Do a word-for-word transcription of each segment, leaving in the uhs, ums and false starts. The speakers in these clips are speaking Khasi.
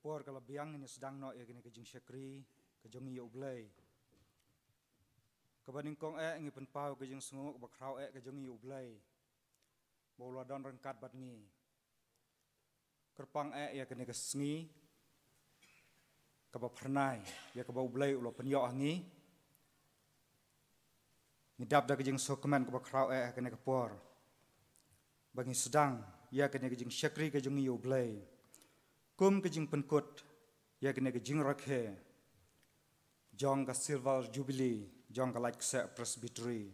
Por ka la biang, ngin sdang noh ïa kane ka jingshakri ka jong ngi ïa U Blei. Kaba nyngkong eh ngi pynpaw ka jingsngew kaba khraw eh ka jong ngi ïa U Blei ba u la don ryngkat bad ngi. Kyrpang eh ïa kane ka sngi kaba phyrnai, ïa kaba U Blei u la pynïoh ha ngi. Ngi dap da ka jingsngewkmen kaba khraw eh ha kane ka por ba ngi sdang ïa kane ka jingshakri ka jong ngi ïa U Blei kum ka jingpynkut ïa kane ka jingrakhe jong ka Silver Jubilee jong ka Laitkaseh Presbytery.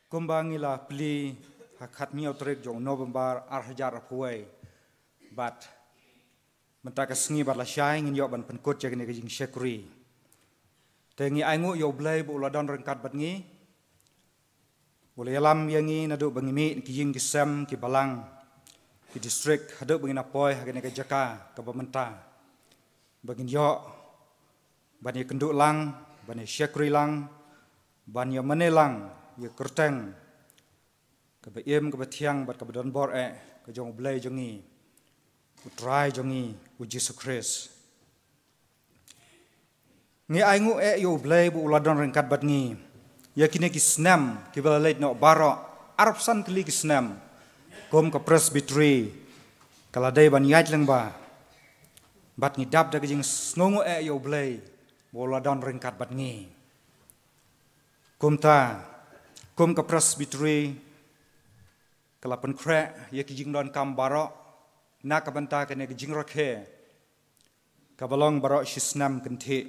Kumba ngi la plie ha ka khathynñiew tarik jong November ar hajar arphew wei, bad mynta ka sngi bad lashai ngin ïoh ban pynkut ïa kane ka jingshakri. Te ngi ainguh ïa U Blei ba u la don ryngkat bad ngi. U la ïalam ïa ngi naduh ba ngi mih na ki ïing ki sem, ki balang, ki district, haduh ba ngin ïa poi ha kane ka jaka kaba mynta, ba ngin ïoh ban ïakynduh lang, ban ïashakri lang, ban ïamane lang ïa ka kyrteng kaba im, kaba thiang bad kaba donbor eh ka jong U Blei jong ngi, U Trai jong ngi U Jisu Khrist. Ngi ainguh eh ïa U Blei ba u la don ryngkat bad ngi ïa kine ki snem kiba la leit noh baroh, arphew san tylli ki snem kum ka Presbytery ka la dei ban ïaid lyngba, bad ngi dap da ka jingsngewnguh eh ïa U Blei ba u la don ryngkat bad ngi. Kumta, kum ka Presbytery ka la pynkhreh ïa ki jingdonkam baroh na ka bynta kane ka jingrakhe kaba long baroh shi snem kynthih.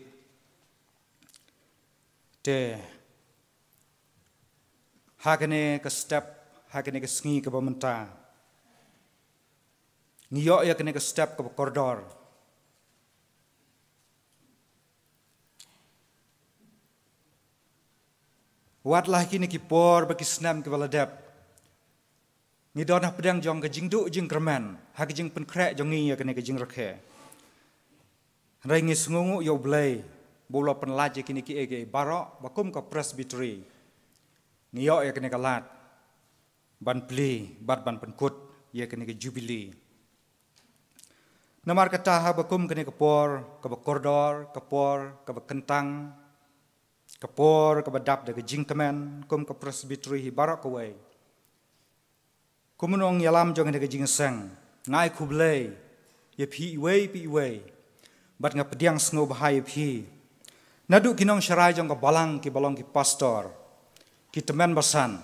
Te ha kane ka step, ha kane ka sngi kaba mynta, ngi ïoh ïa kane ka step kaba kordor. Wat la ha kine ki por bad ki snem kiba la dep, ngi don hapdeng jong ka jingduh jingkyrmen ha ka jingpynkhreh jong ngi ïa kane ka jingrakhe. Hynrei ngi sngewnguh ïa U Blei ba u la pynlait ïa kine kiei kiei baroh ba kum ka Presbytery ngi ïoh ïa kane ka lad ban plie bad ban pynkut ïa kane ka Jubilee. Namar kata, haba kum kane ka por kaba kordor, ka por kaba kyntang, ka por kaba dap da ka jingkmen kum ka Presbytery hi baroh kawei, kum u nongïalam jong kane ka jingïaseng, nga ai khublei ïa phi iwei pa iwei bad nga pdiang sngewbha ïa phi. Naduh ki nongsharai jong ka balang kiba long ki pastor, ki tymmen basan,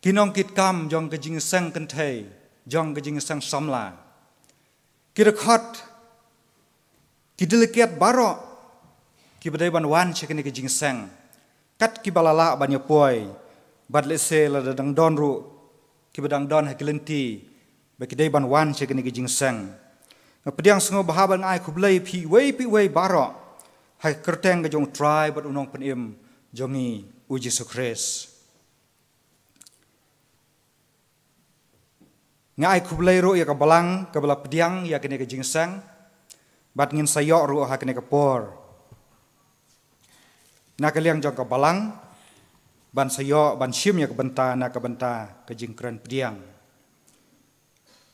ki nongkitkam jong ka jingïaseng kynthei, jong ka jingïaseng samla, ki dkhot, ki delegate baroh kiba dei ban wan sha kane ka jingïaseng, kat kiba la lah ban ïa poi, bad lehse lada dang don ruh kiba dang don ha ki lynti ba ki dei ban wan sha kane ka jingïaseng. Nga pdiang sngewbha bad nga ai khublei ïa phi iwei pa iwei baroh ha ka kyrteng ka jong U Trai bad U Nongpynim jong ngi U Jisu Khrist. Nga ai khublei ruh ïa ka balang kaba la pdiang ïa kane ka jingïaseng, bad ngin sa ïoh ruh ha kane ka por na ka liang jong ka balang ban sa ïoh ban shim ïa ka bynta na ka bynta ka jingkren pdiang.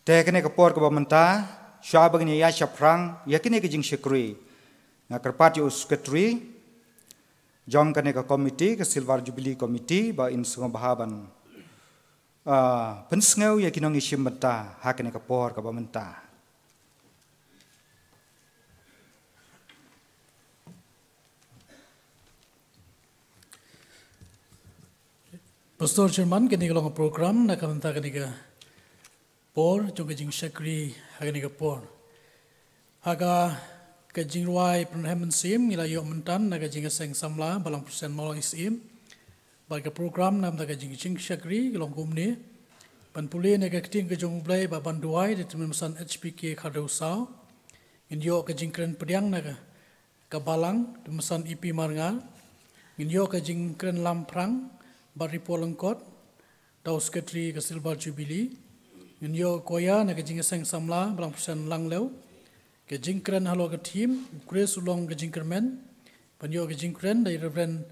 Te kane ka por kaba mynta, shwa ba ngin ïa shaphrang ïa kane ka jingshakri, nga kyrpad ïa u Secretary jong kane ka committee, ka Silver Jubilee Committee, ba in sngewbha ban, ah, pynsngew ïa ki nongïashim bynta ha kane ka por kaba mynta. Pastor Chairman, kane ka long ka program na ka bynta kane ka por jong ka jingshakri ha kane ka por. Ha ka, ka jingrwai Pynrhem Mynsiem ngi la ïoh mynta na ka jingïaseng samla Balang Pyrsen Mawlong Syiem. Bad ka program na ka bynta ka jing, jingshakri ka long kumne. Ban pule na ka ktien ka jong U Blei bad ban duwai da u tymmen basan H P K Khardew Saw. Ngin ïoh ka jingkren pdiang na ka, ka balang, u tymmen basan E P Marngar. Ngin ïoh ka jingkren lamphrang bad report lyngkot da u Secretary ka Silver Jubilee. Ngin ïoh ka choir na ka jingïaseng samla Balang Pyrsen Langlew. Ka jingkren halor ka theme, U Khrist U Long Ka Jingkyrmen. Ban ïoh ka jingkren da i Reverend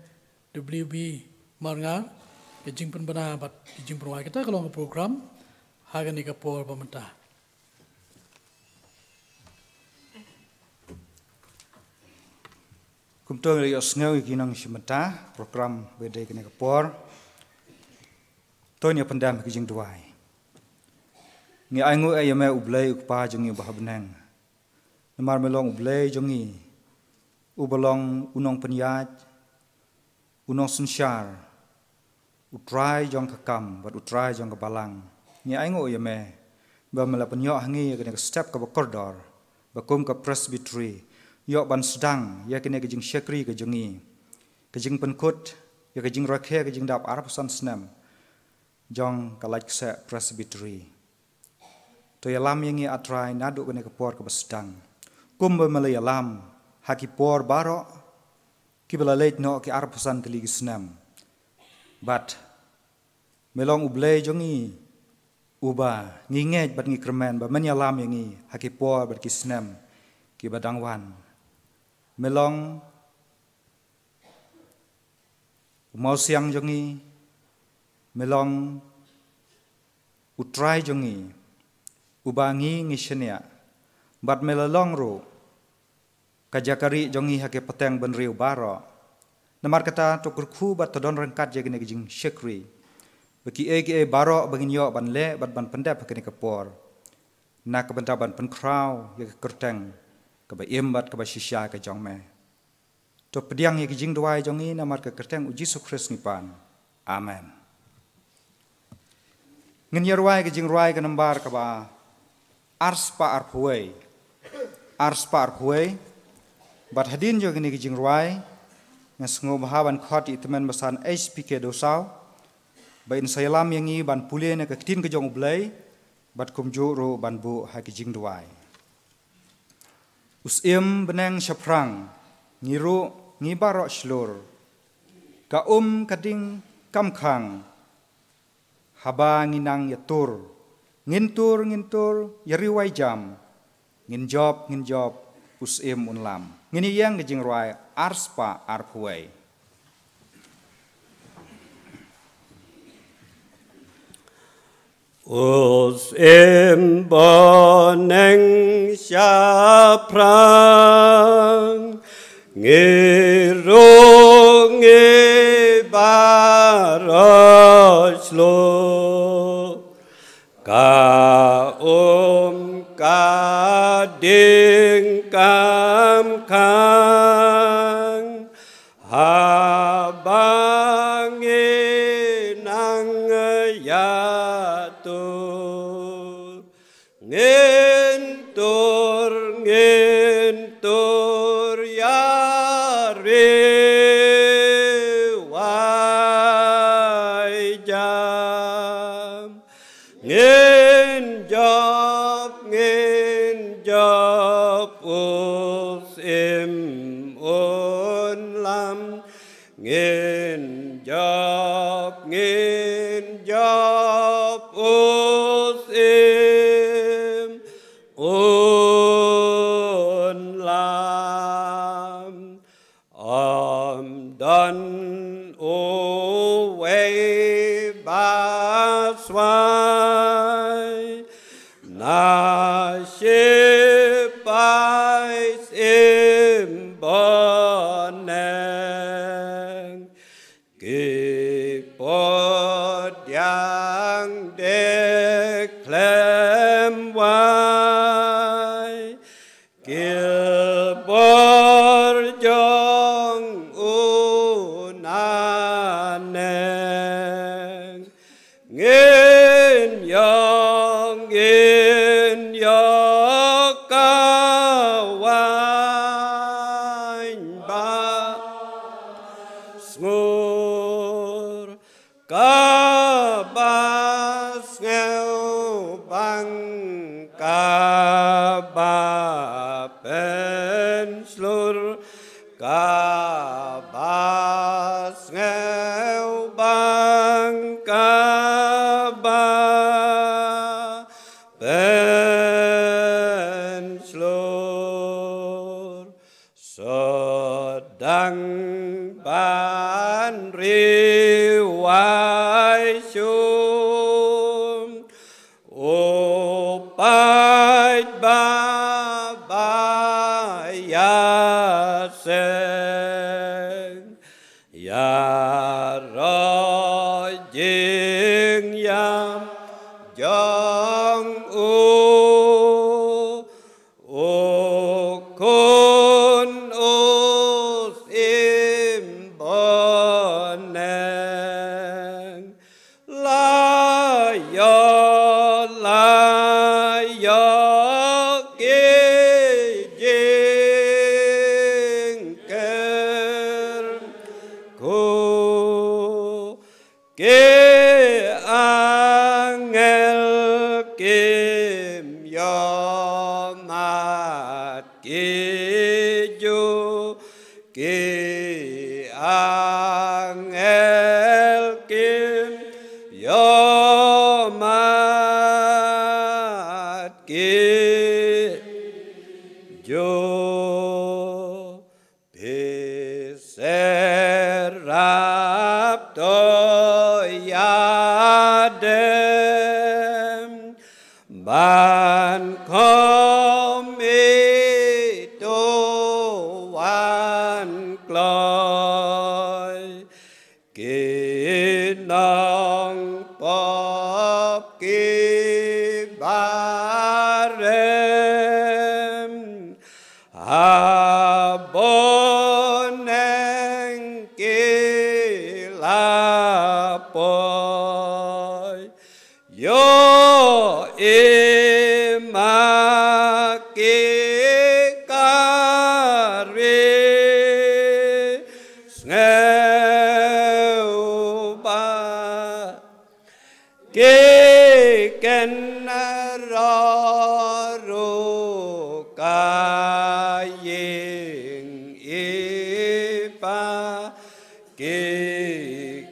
W B Marngar, ka jingpynbna bad ka jingpynrwai. Kata ka long ka program ha kane ka por ba mynta. Kumta ngi la ïohsngew ïa ki nongshim bynta program ba dei kane ka por. To ngin ïa pyndem ha ki jingduwai. Ngi ainguh ïa me U Blei U Kpa jong ngi uba ha bneng. Namar me long U Blei jong ngi, uba long u nongpynïaid, u nongsynshar, U Trai jong ka kam bad U Trai jong ka balang. Ngi ainguh ïa me ba me la pynïoh ha ngi ïa kane ka step kaba kordor ba kum ka Presbytery ïoh ban sdang ïa kane ka jingshakri ka jong ngi, ka jingpynkut ïa ka jingrakhe ka jingdap arphew san snem jong ka Laitkaseh Presbytery. To ïalam ïa ngi, A Trai, naduh kane ka por kaba sdang, kumba me la ïalam ha ki por baroh kiba la leit noh ki arphew san tylli ki snem. Bad me long U Blei jong ngi uba ngi ngeit bad ngi kyrmen ba men ïalam ïa ngi ha ki por bad ki snem kiba dang wan. Me long U Mawsiang jong ngi, me long U Trai jong ngi, uba ngi ngi shaniah, bad me la long ruh ka jaka rieh jong ngi ha ki pateng bynriew baroh. Namar kata to kyrkhu bad to don ryngkat ïa kine ki jingshakri, ba kiei kiei baroh ba ngin ïoh ban leh bad ban pyndep ha kane ka por, na ka bynta ban pynkhraw ïa ka kyrteng kaba im bad kaba shisha ka jong me. To pdiang ïa ki jingduwai jong ngi namar ka kyrteng U Jisu Khrist ngi pan. Amen. Ngin ïa rwai ka jingrwai ka nambar kaba arspah arphew wei. Arspah arphew wei. Bad hadien jong kine ki jingrwai, nga sngewbha ban khot ïa i tymmen basan H P K Dewsaw ba in sa ïalam ïa ngi ban pule na ka ktien ka jong U Blei, bad kumjuh ruh ban buh ha ki jingduwai. U Syiem bneng shaphrang, ngi ruh ngi baroh shlur. Ka um ka ding kam khang, haba ngi nang ïa tur. Ngin tur, ngin tur ïa riewai jam. Ngin jop, ngin jop U Syiem un lam. Ngin ïeng ka jingrwai arspah arphew wei. U Syiem bneng shaphrang, ngi ruh ngi baroh shlur. Ka um ka ding kam khang, haba ngi nang ïa tur. Ngin tur, ngin tur ïa riewai jam. Ngin jop, ngin jop U Syiem un lam. Ngin jop, ngin jop U Syiem un lam. Ym don uwei ba swai na shipai Syiem bneng. Ki pdiang de khlem wai, ki bor jong u naneng. Ngin ïoh, ngin ïoh ka waiñ ba sngur, kaba sngewbang, kaba pynshlur, kaba sngewbang, kaba pynshlur. Sdang ban riewai shum. jingïam jong u, u khun u syiem bneng. La ïoh, la ïoh ki jingkyrkhu, ki angel kim ïoh mad ki juh, ki angel kim ïoh mad ki juh. Phi syrap to ïadem ban khmih, to wan kloi. Ki nongpop kiba rem ha bneng ki la poi. Ïohi ma ki ka ri sngewbha, ki kynroh ruh ka ïing i Pa, ki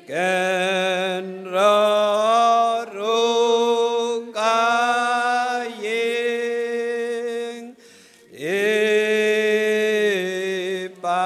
kynroh ruh ka ïing i Pa.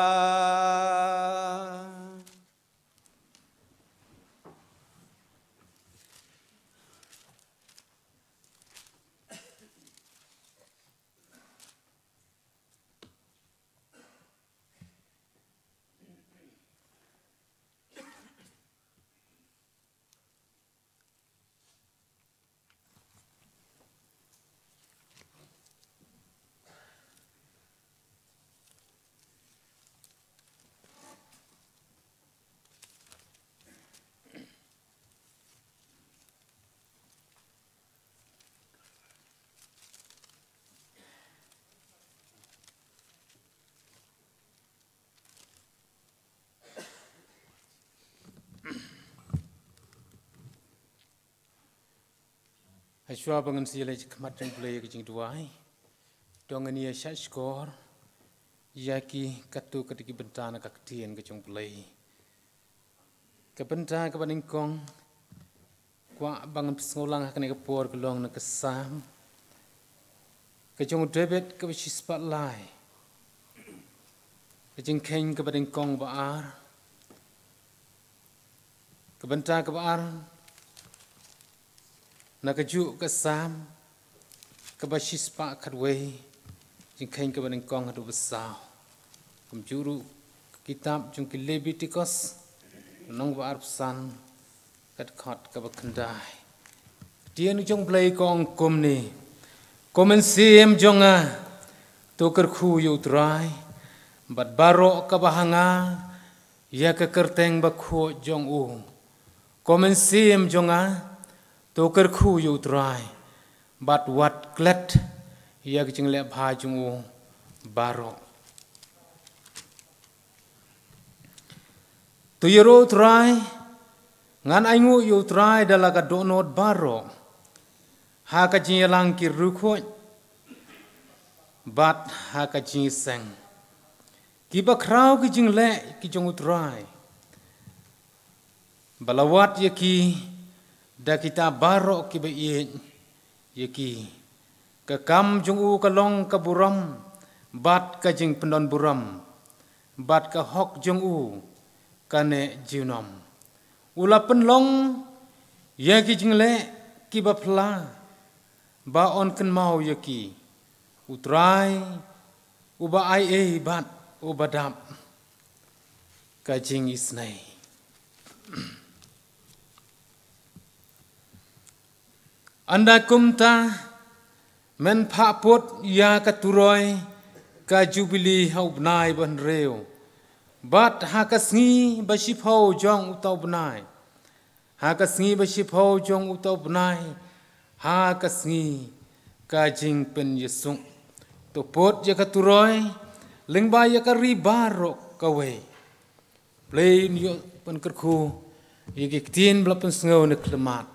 Hashwa ba ngan sa ïaleit khmat jong U Blei ka jingduwai, to ngin ïa shahshkor ïa ki katto katne ki bynta na ka ktien ka jong U Blei. Ka bynta kaba nyngkong, kwah ba ngan pynsngew lang ha kane ka por ka long na ka Salm ka jong u David kaba shispah lai, ka jingkheiñ kaba nyngkong ba ar. Ka bynta kaba ar na kajuh ka Salm kaba shispah khatwei, jingkheiñ kaba nyngkong haduh ba saw. Kumjuh ruh ka kitab jong ki Lebitikos, lynnong ba arphew san, ka dkhot kaba khyndai. Ka ktien jong U Blei ka ong kumne: Ko mynsiem jong nga, to kyrkhu ïa U Trai, bad baroh kaba ha nga ïa ka kyrteng bakhuid jong u. Ko mynsiem jong nga, to kyrkhu ïa U Trai, bad wat klet ïa ka jingleh bha jong u baroh. To ïaroh U Trai, ngan ainguh ïa U Trai da la ka dohnud baroh, ha ka jingïalang ki riewkhuid bad ha ka jingïaseng. Kiba khraw ki jingleh ki jong U Trai, ba la wad ïa ki da kita baroh kiba ïeit ïa ki. Ka kam jong u ka long ka burom bad ka jingpyndonburom, bad ka hok jong u ka neh junom. U la pynlong ïa ki jingleh kiba phylla, ba yn kynmaw ïa ki. U Trai uba aiei bad uba dap ka jingisnei. Ynda kumta, men phah put ïa ka turoi ka Jubili ha u bnai ba hynriew, bad ha ka sngi ba shiphew jong uta u bnai, ha ka sngi ba shiphew jong uta u bnai, ha ka sngi ka jingpynïasuk, to put ïa ka turoi lyngba ïa ka ri baroh kawei. Blei un ïoh pynkyrkhu ïa ki ktien ba la pynsngew na khmat.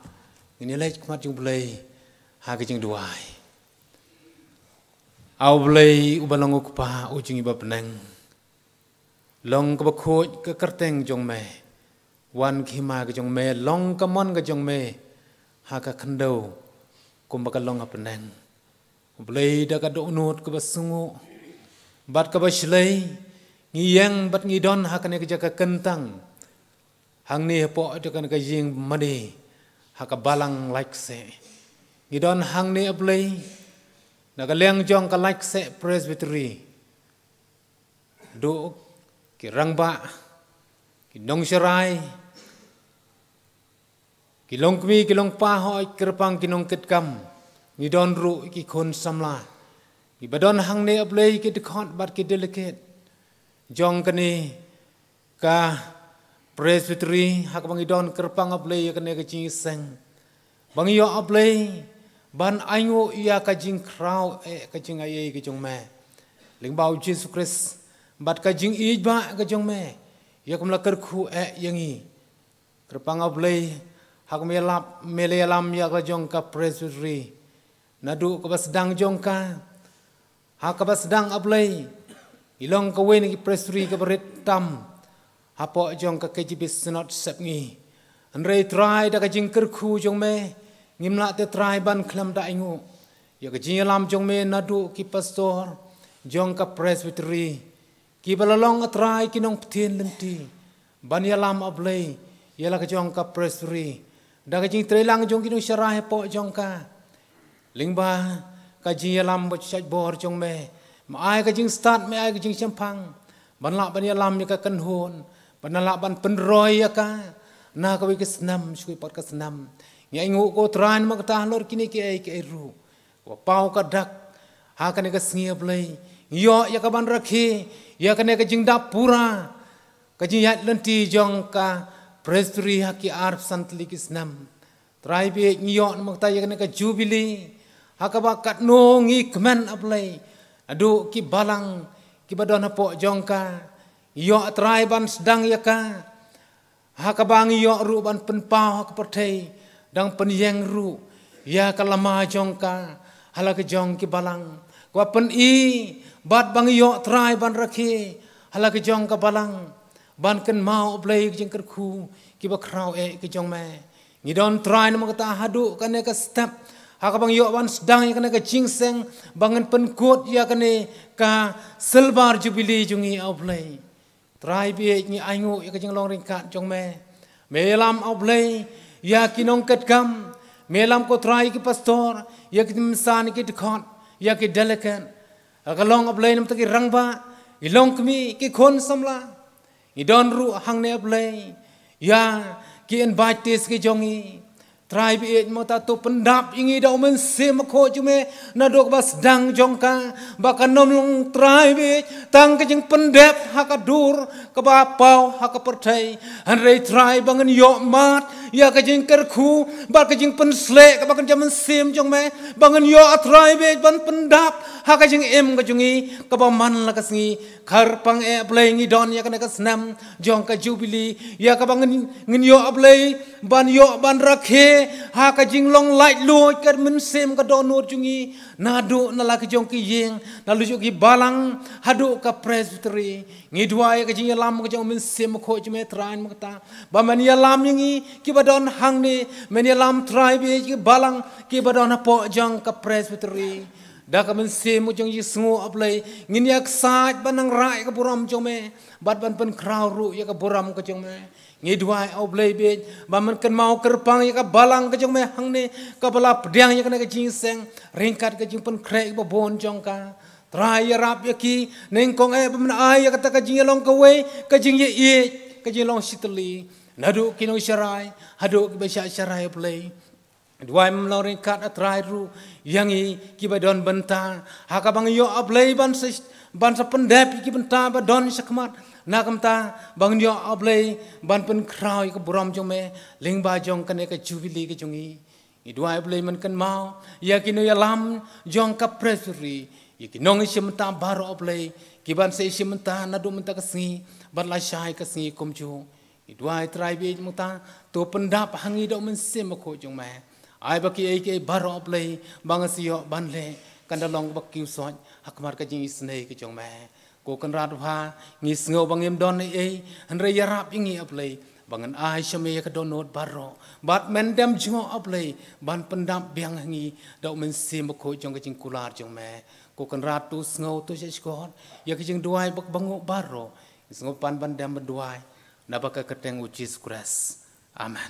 Ngin ïaleit khmat jong u Blei ha ka jingduwai. A u Blei uba long u Kpa u jong ngi ba bneng, long kaba khuid ka kyrteng jong me. Wan ka hima ka jong me, long ka mon ka jong me ha ka khyndew kumba ka long ha bneng. U Blei, da ka dohnud kaba sngew bad kaba shlei, ngi ïeng bad ngi don ha kane ka jaka kyntang, hangne hapoh jong kane ka ïing mane, ha ka balang Laitseh. Ngi don hangne, A Blei, na ka liang jong ka Laitseh Presbytery, duh ki rangbah, ki nongsharai, ki longkmie, ki longkpa, hooid, kyrpang ki nongkitkam, ngi don ruh ki khun samla, kiba don hangne, A Blei, ki dkhot bad ki delegate jong kane ka Presbytery, ha kaba ngi don, kyrpang, A Blei, ïa kane ka jingïaseng ba ngi ïoh, A Blei, ban ainguh ïa ka jingkhraw eh ka jingaiei ka jong me lyngba u Jisu Khrist, bad ka jingïeit ba ka jong me ïa kaba la kyrkhu eh ïa ngi. Kyrpang, A Blei, ha kaba me la ïalam ïa ka jong ka Presbytery, naduh kaba sdang jong ka, ha kaba sdang, A Blei, i long kawei na ki Presbytery kaba rit tam hapoh jong ka K J B Synod Sepngi. Hynrei Trai, da ka jingkyrkhu jong me, ngim lah te, Trai, ban khlem da ainguh ïa ka jingïalam jong me naduh ki pastor jong ka Presbytery, kiba la long, A Trai, ki nongpynthei lynti ban ïalam, A Blei, ïa la ka jong ka Presbytery, da ka jingtreilang jong ki nongsharai hapoh jong ka, lyngba ka jingïalam ba shait bor jong me, me ai ka jingstad, me ai ka jingshemphang ban lah ban ïalam ïa ka kynhun, ban lah ban pynroi ïa ka na kawei ka snem sha kawei pat ka snem. Ngi ainguh, ko Trai, namar kata halor kine kiei kiei ruh, wa paw ka dak ha kane ka sngi, A Blei, ngi ïoh ïa ka ban rakhe ïa kane ka jingdap pura ka jingïaid lynti jong ka Presbytery ha ki arphew san tylli ki snem. Trai, bad ngi ïoh namar kata ïa kane ka Jubili, ha kaba katno ngi kmen, A Blei, naduh ki balang kiba don hapoh jong ka, ngi ïoh, Trai, ban sdang ïa ka ha kaba ngi ïoh ruh ban pynpaw ha ka pyrthei, dang pynïeng ruh ïa ka lama jong ka ha la ka jong ki balang, kaba pyni bad ba ngi ïoh, Trai, ban rakhe ha la ka jong ka balang, ban kynmaw, A Blei, ka jingkyrkhu kiba khraw eh ka jong me. Ngi don, Trai, namar kata haduh kane ka step, ha kaba ngi ïoh ban sdang ïa kane ka jingïaseng ba ngin pynkut ïa kane ka Silver Jubilee jong ngi, A Blei. Trai, bad ngi ainguh ïa ka jinglong ryngkat jong me. Me ïalam, A Blei, ïa ki nongkitkam. Me ïalam, ko Trai, ïa ki pastor, ïa ki mynsan, ïa ki dkhot, ïa ki delegate, ïa ka long, A Blei, namar kata ki rangbah, ki longkmie, ki khun samla. Ngi don ruh hangne, A Blei, ïa ki invitees ki jong ngi. Trai, bad mo ta, to pyndap ïa ngi da u Mynsiem Bakhuid jong me naduh kaba sdang jong ka, ba kan ym long, Trai, bad tang ka jingpyndep ha ka dur kaba paw ha ka pyrthei, hynrei, Trai, ba ngin ïoh mad ïa ka jingkyrkhu bad ka jingpynsleh kaba kynja mynsiem jong me, ba ngin ïoh, Trai, bad ban pyndap ha ka jingim ka jong ngi kaba man la ka sngi. Kyrpang, A Blei, ngi don ïa kane ka snem jong ka Jubili, ïa kaba ngin, ngin ïoh, A Blei, ban ïoh ban rakhe ha ka jinglong laitluid ka mynsiem ka dohnud jong ngi, naduh na la ka jong ki ïing, na la jong ki balang, haduh ka Presbytery. Ngi duwai ïa ka jingïalam ka jong u Mynsiem Bakhuid jong me, Trai, namar kata ba men ïalam ïa ngi kiba don hangne, men ïalam, Trai, bad ïa ki balang kiba don hapoh jong ka Presbytery. Da ka mynsiem ka jong ka jingsngew, A Blei, ngin ïa ksaid ban nang rah ïa ka burom jong me bad ban pynkhraw ruh ïa ka burom ka jong me. Ngi duwai, A Blei, bad ba men kynmaw kyrpang ïa ka balang ka jong me hangne, kaba la pdiang ïa kane ka jingïaseng ryngkat ka jingpynkhreh babun jong ka. Trai, ïarap ïa ki, nyngkong, eh, ba men ai ïa kata ka jingïalong kawei ka jingïaieit, ka jinglong shitylli, naduh ki nongsharai haduh kiba shah sharai, A Blei. Duwai mem long ryngkat, A Trai, ruh ïa ngi kiba don bynta, ha kaba ngi ïoh, A Blei, ban sa, ban sa pyndep ïa ki bynta ba don shakhmat. Na ka bynta ba ngin ïoh, A Blei, ban pynkhraw ïa ka burom jong me lyngba jong kane ka jubili ka jong ngi. Ngi duwai, A Blei, men kynmaw ïa ki nongïalam jong ka Presbytery, ïa ki nongïashim bynta baroh, A Blei, kiban sa ïashim bynta naduh mynta ka sngi bad lashai ka sngi kumjuh. Ngi duwai, Trai, ba mynta to pyndap ha ngi da U Mynsiem Bakhuid jong me. Ai ba kiei kiei baroh, A Blei, ba ngi sa ïoh ban leh, kan da long ba kiew soit ha khmat ka jingisynei ka jong me. Ko Kynrad, ba ngi sngew ba ngim don ei ei hynrei ïarap ïa ngi, A Blei, ba ngin ai sha me ïa ka dohnud baroh, bad men dem jngoh, A Blei, ban pyndap biang ha ngi da U Mynsiem Bakhuid jong ka jingkular jong me. Ko Kynrad, to sngew, to shahshkor ïa ka jingduwai ba, ba ngi baroh. Ngi sngewpan ban dem ban duwai naba ka kyrteng U Jisu Khrist. Amen.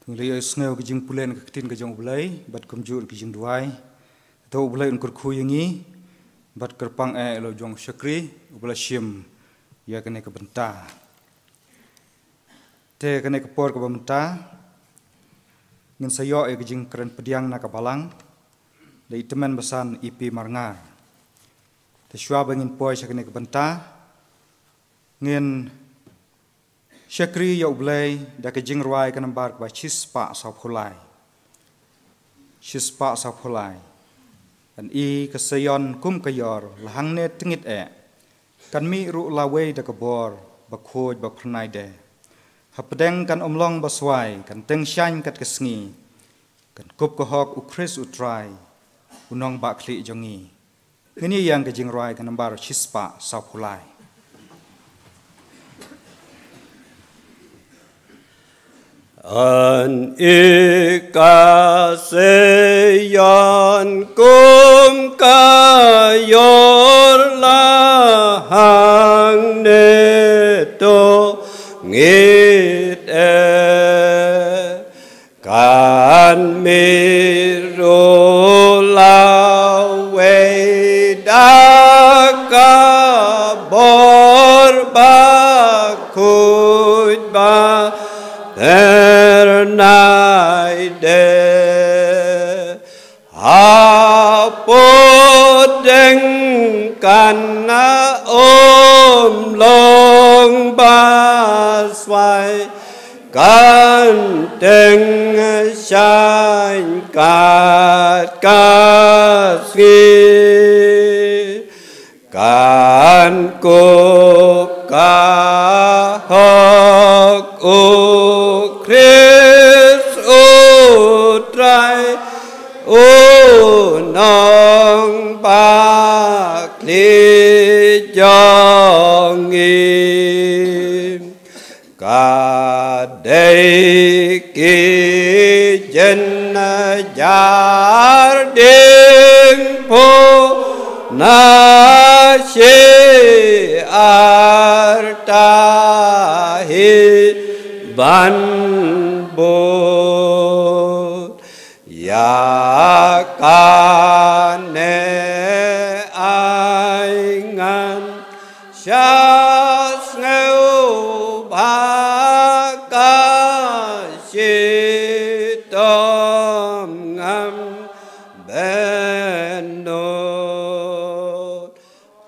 To ngin ïa sngew ka jingpule na ka ktien ka jong U Blei bad kumjuh ka jingduwai. To U Blei un kyrkhu ïa ngi bad kyrpang eh ïa la u jong u shakri uba la shim ïa kane ka bynta. Te kane ka por kaba mynta ngin sa ïoh ïa ka jingkren pdiang na ka Balang da i Tymmen Basan E P Marngar. Te shuwa ba ngin poi sha kane ka bynta, ngin shakri ïa U Blei da ka jingrwai ka nambar kaba shispah sawphew lai. Shispah sawphew lai. Kan i ka Seion kum ka ïor la hangne tyngit eh. Kan mih ruh lawei da ka bor ba khuid ba phyrnai de. Hapdeng kan ym long ba swai, kan teng shaiñ kat ka sngi. Kan kup ka hok U Khrist U Trai, U Nongbahkhlieh jong ngi. Ngin ïa ïeng ka jingrwai ka nambar shispah sawphew lai. Kan i ka Seion kum ka ïor la hangne tyngit eh. Kan mih ruh lawei da ka bor ba khuid ba phyrnai de. Hapdeng kan ym long ba swai, kan teng shaiñ kat ka sngi. Kan kup ka hok U Khrist U Trai, U Nongbahkhlieh jong ngi. Ka dei ki jynjar diengphna shi arta hi ban bud. Ïa kane ai ngan shah sngew ba ka shitom ngam bynnud.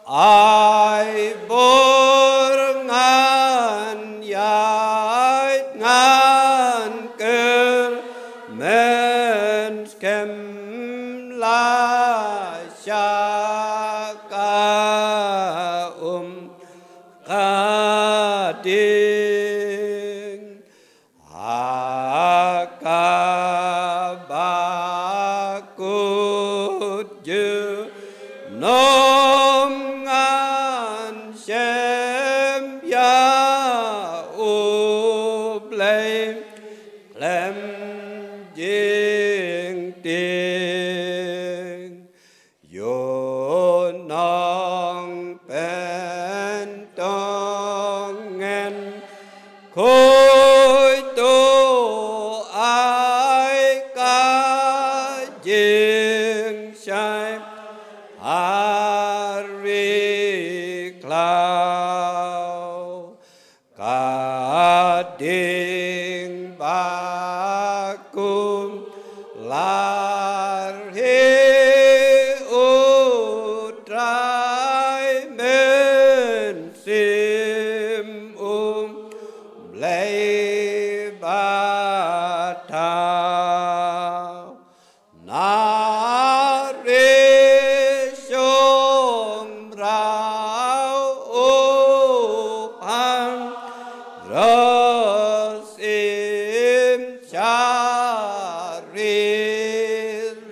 Ai bor ngan ïaid ngan kyrmen skhem la shah ka um ka dieng. Ha kaba kut junom ngan shem ïa U Blei khlem jingtieng. Ari shong rau u pang ros im chari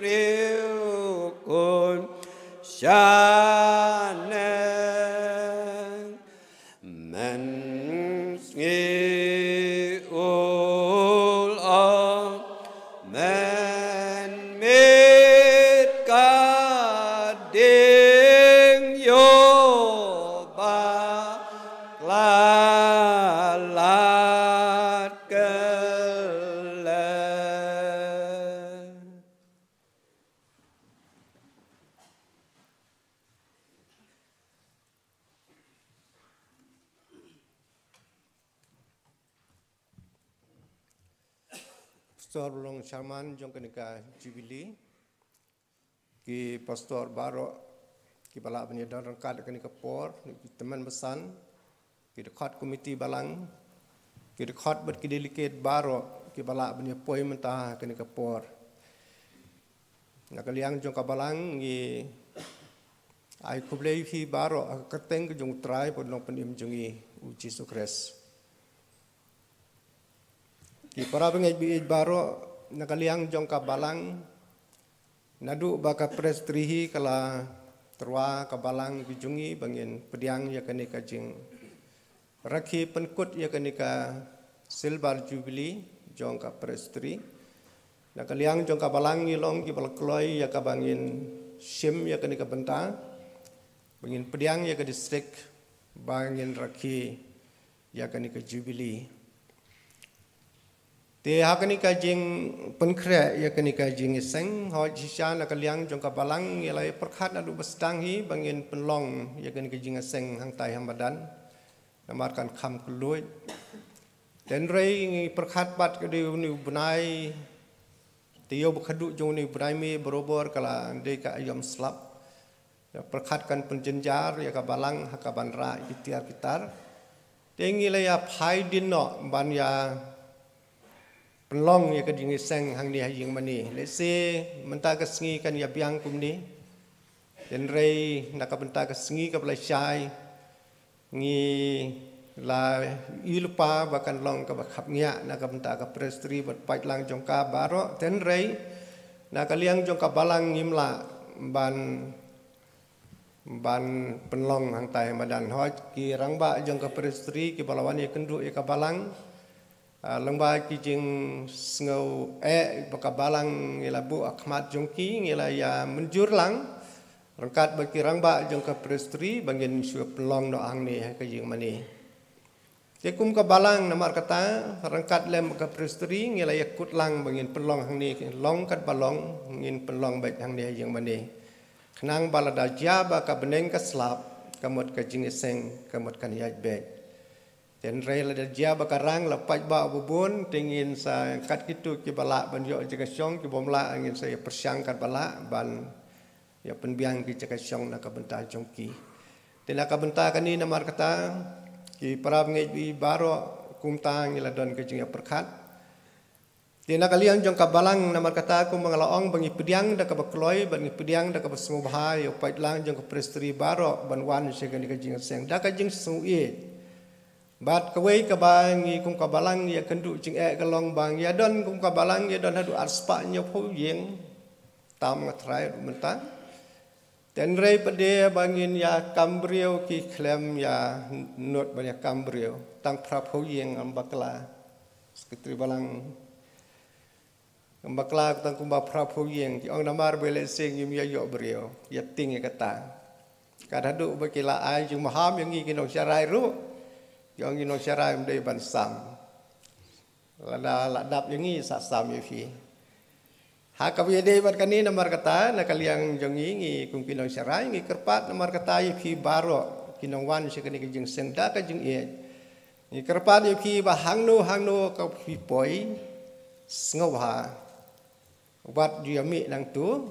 riu kun shaneng. Men sngi ul o, men mit ka ding yo ba klalat kele. Pastor Blong Sharman jong kane ka Jubilee. Ki pastor baroh kiba lah ban ïadon ryngkat kane ka por, ki tymmen basan, ki dkhot komiti balang, ki dkhot bad ki delegate baroh kiba lah ban ïapoi mynta kane ka por. Na ka liang jong ka balang ngi ai khublei phi baroh ha ka kyrteng ka jong U Trai bad Nongpynim jong ngi U Jisu Khrist. Ki para bangeit baieit baroh, na ka liang jong ka balang, naduh ba ka presbytery hi ka la tyrwa ka balang ki jong ngi ba ngin pdiang ïa kane ka jingrakhe pynkut ïa kane ka silver jubilee jong ka presbytery. Na ka liang jong ka balang ngi long kiba la kloi ïa kaba ngin shim ïa kane ka bynta ba ngin pdiang ïa ka district ba ngin rakhe ïa kane ka jubilee. Te ha kane ka jingpynkhreh ïa kane ka jingïaseng, hooid shisha na ka liang jong ka balang ngi la ïa pyrkhat naduh ba sdang hi ba ngin pynlong ïa kane ka jingïaseng hangtai ha madan. Namar kan kham kylluid. Hynrei ngi pyrkhat pat ka dei une u bnai, te ïoh ba khadduh jong une u bnai May barobor ka la dei ka aïom slap. Ïa pyrkhat kan pynjynjar ïa ka balang ha kaban rah ïa ki tiar ki tar. Te ngi la ïa phai dien noh ban ïa pynlong ïa ka jingïaseng hangne ha ïing mane. Lehse mynta ka sngi kan ïa biang kumne. Hynrei na ka bynta ka sngi kaba la shai ngi la ïohi lypa ba kan long kaba khapngiah na ka bynta ka presbytery bad paidlang jong ka baroh. Hynrei na ka liang jong ka balang ngim lah ban ban pynlong hangtai ha madan. Hooid ki rangbah jong ka presbytery kiba la wan ïakynduh ïa ka balang, ah, lyngba ki jingsngew eh ba ka balang ngi la buh ha khmat jong ki, ngi la ïa mynjur lang ryngkat bad ki rangbah jong ka presbytery ba ngin shu pynlong noh hangne ha ka ïing mane. Te kum ka balang namar kata ryngkat lem ka presbytery ngi la ïakut lang ba ngin pynlong hangne, long katba long ngin pynlong beit hangne ha ïing mane. Khnang ba lada jia ba ka bneng ka slap ka mut ka jingïaseng ka mut kan ïaid beit. Te hynrei lada jia ba ka rang la paidbah ba bun te ngin sa kat kito kiba lah ban ïoh jaka shong, kibym lah ngin sa ïa pyrshang katba lah ban ïa pynbiang ki jaka shong na ka bynta jong ki. Te na ka bynta kane namar kata ki para bangeit baroh kumta ngi la don ka jingïapyrkhat. Te na ka liang jong ka balang namar kata kumba nga la ong ba ngi pdiang da kaba kloi bad ngi pdiang da kaba sngewbha ïa u paidlang jong ka presbytery baroh ban wan sha kane ka jingïaseng da ka jingsngewbha. Bad kawei kaba ngi kum ka balang ïakynduh jingeh ka long ba ngi ïadon kum ka balang ïadon haduh arspah hynñiewphew ïing. Tam nga trai ruh mynta. Te hynrei pat de ba ngin ïa kam briew ki khlem ïa nud ban ïa kam briew. Tang phraphew ïing ngam bakla. Sekretari balang ngam bakla tang kumba phraphew ïing. Ki ong namar ba lehse ngim ïa ïoh briew ïa tieng ïa kata. Kat haduh ba ki la ai jingmaham ïa ngi ki nongsharai ruh. Ki ong ki nongsharai ym dei ban sam. Lada la dap ïa ngi sa sam ïa phi. Ha kaba ïadei bad kane namar kata na ka liang jong ngi ngi kum ki nongsharai ngi kyrpad namar kata ïa phi baroh ki nongwan sha kane ka jingseng da ka jingïeit. Ngi kyrpad ïa phi ba hangno hangno ka phi poi sngewbha. Wat ju ïa mih nangto,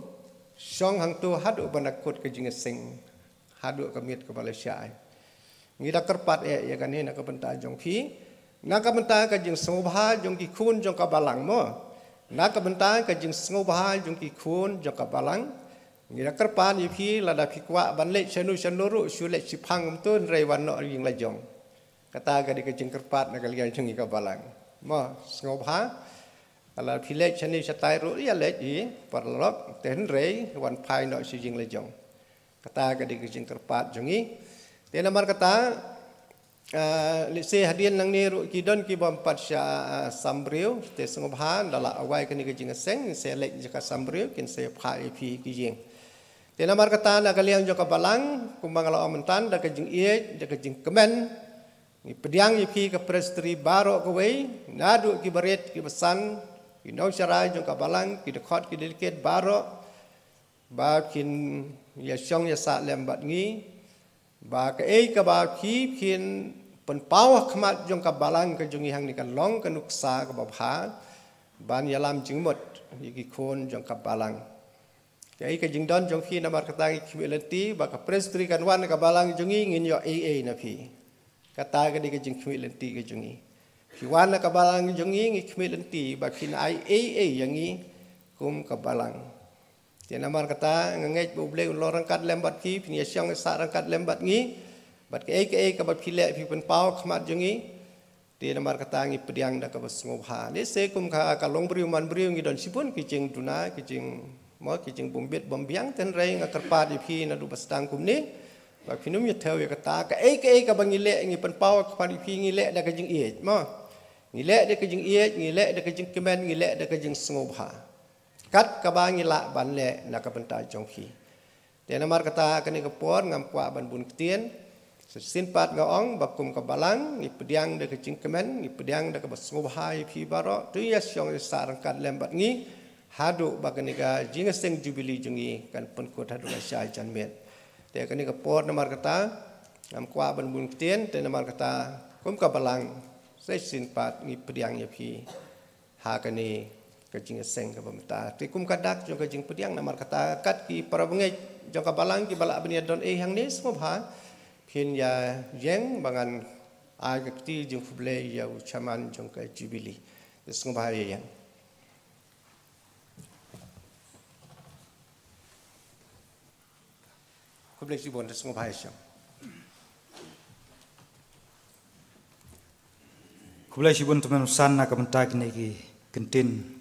shong hangto haduh ban da kut ka jingïaseng, haduh ka miet kaba lashai. Ngi da kyrpad eh ïa kane na ka bynta jong phi, na ka bynta ka jingsngewbha jong ki khun jong ka balang mo. Na ka bynta ka jingsngewbha jong ki khun jong ka balang, ngi da kyrpad ïa phi, lada phi kwah ban leit shano shano ruh, shu leit shiphang kumto, hynrei wan noh ïing la jong. Kata ka dei ka jingkyrpad na ka liang jong ngi ka balang. Mo, sngewbha, lada phi leit shane shatai ruh, ïa leit hi paralok, te hynrei wan phai noh sha ïing la jong. Kata ka dei ka jingkyrpad jong ngi. Te namar kata, ah, lehse hadien nangne ruh ki don ki bym pat shah, ah, sam briew, te sngewbha, da la wai kane ka jingïaseng, sa leit jaka sam briew, kin sa phah ïa phi ki ïing. Te namar kata na ka liang jong ka balang, kumba nga la ong mynta, da ka jingïeit, da ka jingkmen, ngi pdiang ïa phi ka presbytery baroh kawei, naduh ki barit, ki basan, ki nongsharai jong ka balang, ki dkhot, ki delegate baroh, ba phin ïa shong ïa sah lem bad ngi, ba kaei kaba phi phin pynpaw ha khmat jong ka balang ka jong ngi hangne kan long ka nuksa kaba bha ban ïalam jingmut ïa ki khun jong ka balang. Kaei ka jingdon jong phi, namar kata ngi khmih lynti ba ka presbytery kan wan ka balang jong ngi, ngin ïoh ei ei na phi. Kata ka dei ka jingkhmih lynti ka jong ngi. Phi wan na ka balang jong ngi, ngi khmih lynti ba phin ai ei ei ïa ngi kum ka balang. Te namar kata nga ngeit ba U Blei un long ryngkat lem bad phi, phin ïa shong ïa sah ryngkat lem bad ngi. Bad kaei kaei kaba phi leh phi pynpaw ha khmat jong ngi. Te namar kata ngi pdiang da kaba sngewbha. Lehse kum ka, ka long briew man briew ngi don shibun ki jingduna, ki jing, mo, ki jingbym bit bym biang, te hynrei nga kyrpad ïa phi naduh ba sdang kumne ba phin ym ïa thew ïa kata. Kaei kaei kaba ngi leh ngi pynpaw ha khmat ïa phi, ngi leh da ka jingïeit, mo. Ngi leh da ka jingïeit, ngi leh da ka jingkmen, ngi leh da ka jingsngewbha. Kat kaba ngi lah ban leh na ka bynta jong phi. Te namar kata kane ka por ngam kwah ban bun ktien. Shisien pat nga ong ba kum ka balang ngi pdiang da ka jingkmen, ngi pdiang da kaba sngewbha ïa phi baroh, to ïa shong ïa sah ryngkat lem bad ngi haduh ba kane ka jingïaseng jubili jong ngi kan pynkut haduh la shai janmiet. Te kane ka por namar kata ngam kwah ban bun ktien, te namar kata kum ka balang shisien pat ngi pdiang ïa phi ha kane ka jingïaseng kaba mynta. Te kum ka dak jong ka jingpdiang, namar kata kat ki para bangeit jong ka balang kiba lah ban ïa don ei hangne, sngewbha phin ïa ïeng ba ngan ai ka kti jingkhublei ïa u chairman jong ka jubili. Te sngewbha ïa ïeng. Khublei shibun, te sngewbha ïa shong. Khublei shibun Tymmen Basan na ka bynta kine ki kyntien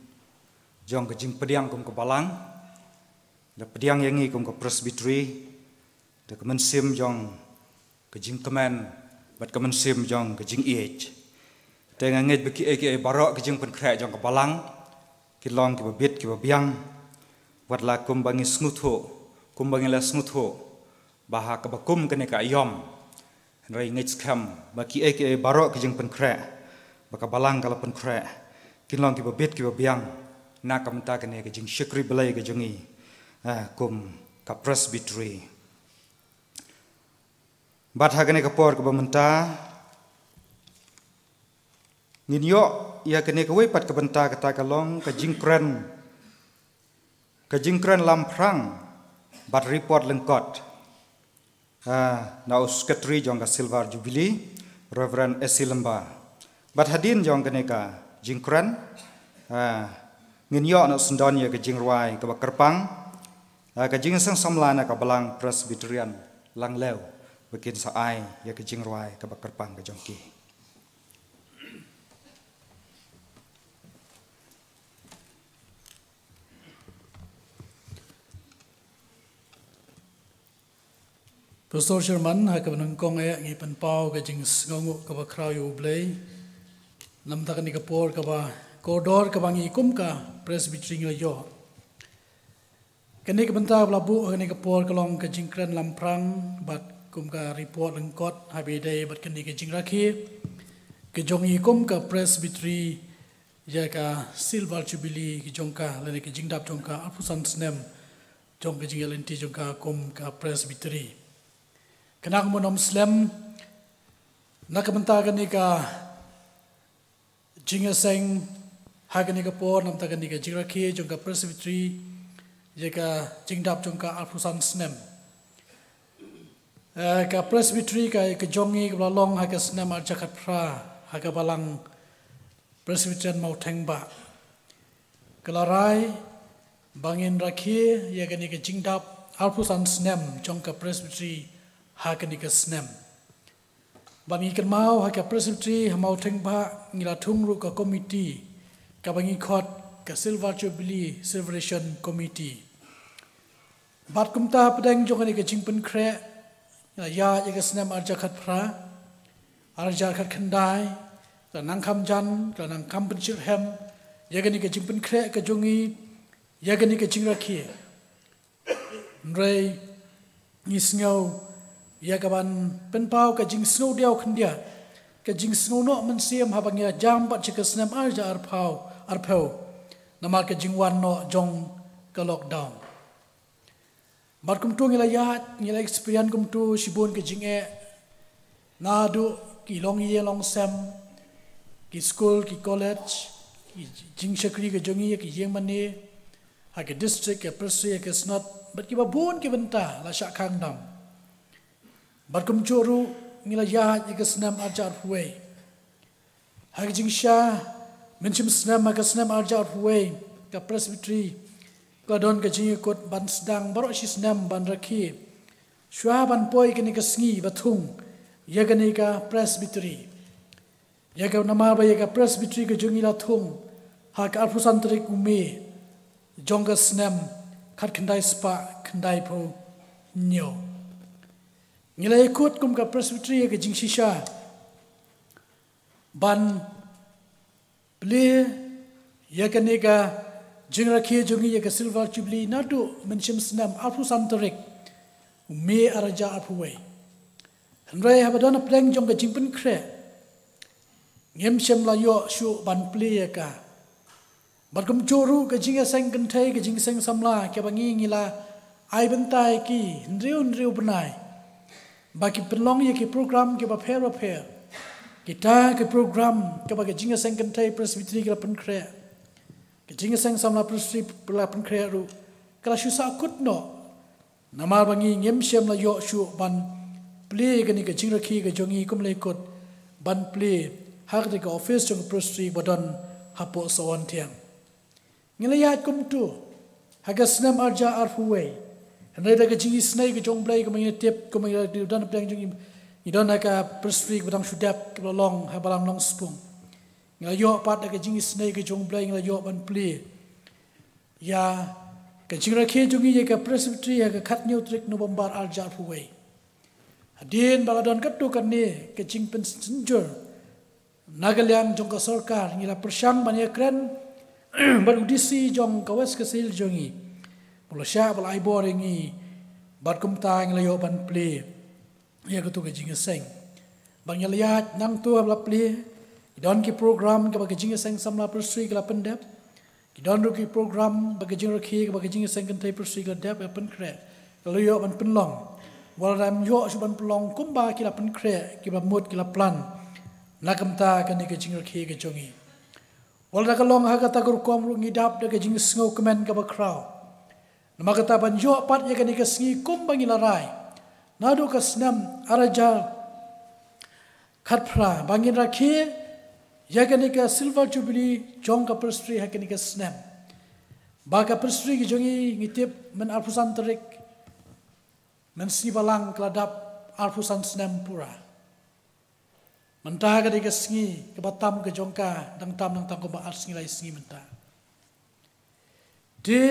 jong ka jingpdiang kum ka balang. Da pdiang ïa ngi kum ka presbytery da ka mynsiem jong ka jingkmen bad ka mynsiem jong ka jingïeit. Te nga ngeit ba kiei kiei baroh ka jingpynkhreh jong ka balang ki long kiba bit kiba biang. Wat la kumba ngi sngewthuh, kumba ngi la sngewthuh ba ha kaba kum kane ka aïom, hynrei ngeit skhem ba kiei kiei baroh ka jingpynkhreh ba ka balang ka la pynkhreh kin long kiba bit kiba biang na ka bynta kane ka jingshakri Blei ka jong ngi, eh, kum ka presbytery. Bad ha kane ka por kaba mynta ngin ïoh ïa kane kawei pat ka bynta, kata ka long ka jingkren, ka jingkren lamphrang bad report lyngkot, ah, na u Secretary jong ka Silver Jubilee, Reverend S C Lyngba. Bad hadien jong kane ka jingkren, ah, ngin ïoh noh syndon ïa ka jingrwai kaba kyrpang, ah, ka jingïaseng samla na ka Balang Presbyterian Langlew ba kin sa ai ïa ka jingrwai kaba kyrpang ka jong ki. Pastor Sherman, ha kaba nyngkong eh ngi pynpaw ka jingsngewnguh kaba khraw ïa U Blei namar kane ka por kaba kordor kaba ngi kum ka Presbytery ngi la ïoh. Kane ka bynta ba la buh ha kane ka por ka long ka jingkren lamphrang bad kum ka report lyngkot, ha ba ïadei bad kane ka jingrakhe ka jong ngi kum ka Presbytery ïa ka Silver Jubilee ka jong ka, lane ka jingdap jong ka arphew san snem jong ka jingïaid lynti jong ka kum ka Presbytery. Kane ka mon ym slem na ka bynta kane ka jingïaseng ha kane ka por, namar kane ka jingrakhe jong ka Presbytery ïa ka jingdap jong ka arphew san snem. Eh, ka Presbytery ka, ka jong ngi ka la long ha ka snem arhajar khatphra ha ka Balang Presbyterian Mawthengbah. Ka la rai ba ngin rakhe ïa kane ka jingdap arphew san snem jong ka Presbytery ha kane ka snem. Ba ngi kynmaw ha ka Presbytery ha Mawthengbah ngi la thung ruh ka komiti kaba ngi khot ka Silver Jubilee Celebration Committee. Bad kumta hapdeng jong kane ka jingpynkhreh, ngi la ïaid ïa ka snem arhajar khatphra, arhajar khatkhyndai, ka la nang kham jan, ka la nang kham pynshitrhem ïa kane ka jingpynkhreh ka jong ngi ïa kane ka jingrakhe. Hynrei ngi sngew ïa ka ban pynpaw ka jingsngewdiaw khyndiat, ka jingsngewnoh mynsiem haba ngi la jam pat sha ka snem arhajar arphew, arphew, namar ka jingwan noh jong ka lockdown. Bad kumto ngi la ïaid, ngi la experience kumto shibun ka jingeh, naduh ki longïing longsem, ki skul, ki college, ki jingshakri ka jong ngi, ki ïingmane ha ka district, ka Presbytery, ka Synod, bad kiba bun ki bynta la shah khang dam. Bad kumjuh ruh ngi la ïaid ïa ka snem arhajar arphew wei. Ha ka jingshisha, mynshem snem ha ka snem arhajar arphew wei, ka Presbytery ka la don ka jingïakut ban sdang baroh shi snem ban rakhe shuwa ban poi kane ka sngi ba thung ïa kane ka Presbytery. Ïa ka namar ba ïa ka Presbytery ka jong ngi la thung ha ka arphew san tarik u May jong ka snem khatkhyndai spah khyndaiphew hynñiew. Ngi la ïakut kum ka Presbytery ïa ka jingshisha ban plie ïa kane ka jingrakhe jong ngi ïa ka Silver Jubilee naduh mynshem snem arphew san tarik u May arhajar arphew wei. Hynrei haba don hapdeng jong ka jingpynkhreh, ngim shym la ïoh shuh ban plie ïa ka. Bad kumjuh ruh ka jingïaseng kynthei, ka jingïaseng samla, kaba ngi ngi la ai bynta ïa ki hynriew hynriew bnai ba ki pynlong ïa ki program kiba pher bapher. Kita ki program kaba ka jingïaseng kynthei Presbytery ka la pynkhreh, ka jingïaseng samla Presbytery ka la pynkhreh ruh, ka la shu sahkut noh. Namar ba ngi ngim shym la ïoh shuh ban plie kane ka jingrakhe ka jong ngi kum la ïakut ban plie ha kata ka office jong ka Presbytery ba don hapoh Sawonthiang. Ngi la ïaid kumto ha ka snem arhajar arphew wei. Hynrei da ka jingisynei ka jong U Blei, kumba ngi tip, kumba ngi don hapdeng jong ngi, ngi don ha ka Presbytery kaba dang shu dep, kaba long ha Balang Nongspung. Ngi la ïoh pat da ka jingisynei ka jong U Blei, ngi la ïoh ban plie ïa ka jingrakhe jong ngi ïa ka Presbytery ha ka khathynñiew tarik November arhajar arphew wei. Hadien ba la don katto katne ka jingpynsynjor na ka liang jong ka sorkar, ngi la pyrshang ban ïakren bad u D C jong ka West Khasi Hills jong ngi, ba u la shah ba la ai bor ïa ngi, bad kumta ngi la ïoh ban plie ïa kato ka jingïaseng. Ba ngi la ïaid nangto haba la plie, ki don ki program kaba ka jingïaseng samla Presbytery ka la pyndep, ki don ruh ki program ba ka jingrakhe kaba ka jingïaseng kynthei Presbytery ka la dep, ka la pynkhreh, ka la ïoh ban pynlong. Wat la ym ïoh shuh ban pynlong kumba ki la pynkhreh, kiba mut ki la plan na ka bynta kane ka jingrakhe ka jong ngi. Wat la da ka long ha kata ka rukom ruh, ngi dap da ka jingsngewkmen kaba khraw. Namar kata ban ïoh pat ïa kane ka sngi kumba ngi la rai naduh ka snem arhajar khatphra, ba ngin rakhe ïa kane ka Silver Jubilee jong ka Presbytery ha kane ka snem. Ba ka Presbytery ka jong ngi, ngi tip, myn arphew san tarik, mynsngi Balang, ka la dap arphew san snem pura. Mynta ka dei ka sngi kaba tam ka jong ka, dang tam, dang tam kumba ar sngi lai sngi mynta. Te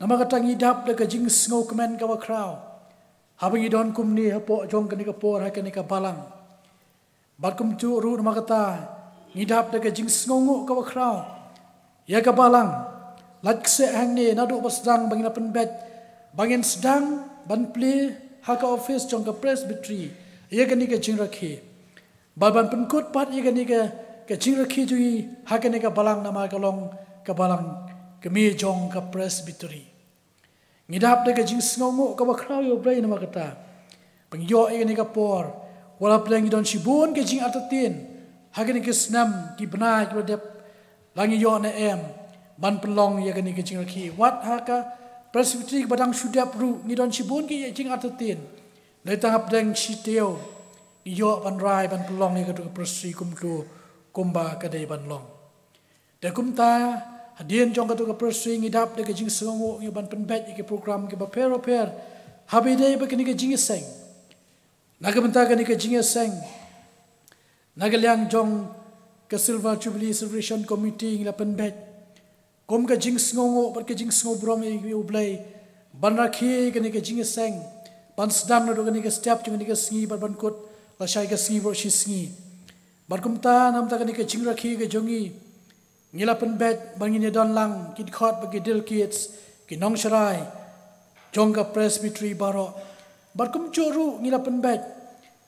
namar kata ngi dap da ka jingsngewkmen kaba khraw haba ngi don kumne hapoh jong kane ka por ha kane ka balang. Bad kumjuh ruh namar kata ngi dap da ka jingsngewnguh kaba khraw ïa ka balang. Lait kse hangne naduh ba sdang ba ngin ïa pynbeit, ba ngin sdang ban plie ha ka office jong ka Presbytery ïa kane ka jingrakhe. Bad ban pynkut pat ïa kane ka, ka jingrakhe jong ngi ha kane ka balang, namar ka long ka balang kmie jong ka Presbytery. Ngi dap da ka jingsngewnguh kaba khraw ïa U Blei namar kata ba ngi ïoh ïa kane ka por. Wat la pdeng ngi don shibun ka jingartatien ha kane ka snem, ki bnai kiba la dep, la ngi ïoh ne em ban pynlong ïa kane ka jingrakhe. Wat ha ka Presbytery kaba dang shu dep ruh ngi don shibun ki jingartatien. Dei tang hapdeng shi taïew ngi ïoh ban rai ban pynlong ïa kato ka Presbytery kumto kumba ka dei ban long. Te kumta Hadien jong kato ka presbytery ngi dap da ka jingsngewnguh ngi ban pynbeit ïa ki program kiba pher bapher haba ïadei bad kane ka jingïaseng. Na ka bynta kane ka jingïaseng, na ka liang jong ka Silver Jubilee Celebration Committee ngi la pynbeit kum ka jingsngewnguh bad ka jingsngewburom ïa U Blei ban rakhe kane ka jingïaseng, ban sdang naduh kane ka step jong kane ka sngi bad ban kut lashai ka sngi baroh shi sngi. Bad kumta na ka bynta kane ka jingrakhe ka jong ngi, ngi la pynbeit ba ngin ïadon lang ki dkhot bad ki dil kids, ki nongsharai jong ka presbytery baroh. Bad kumjuh ruh ngi la pynbeit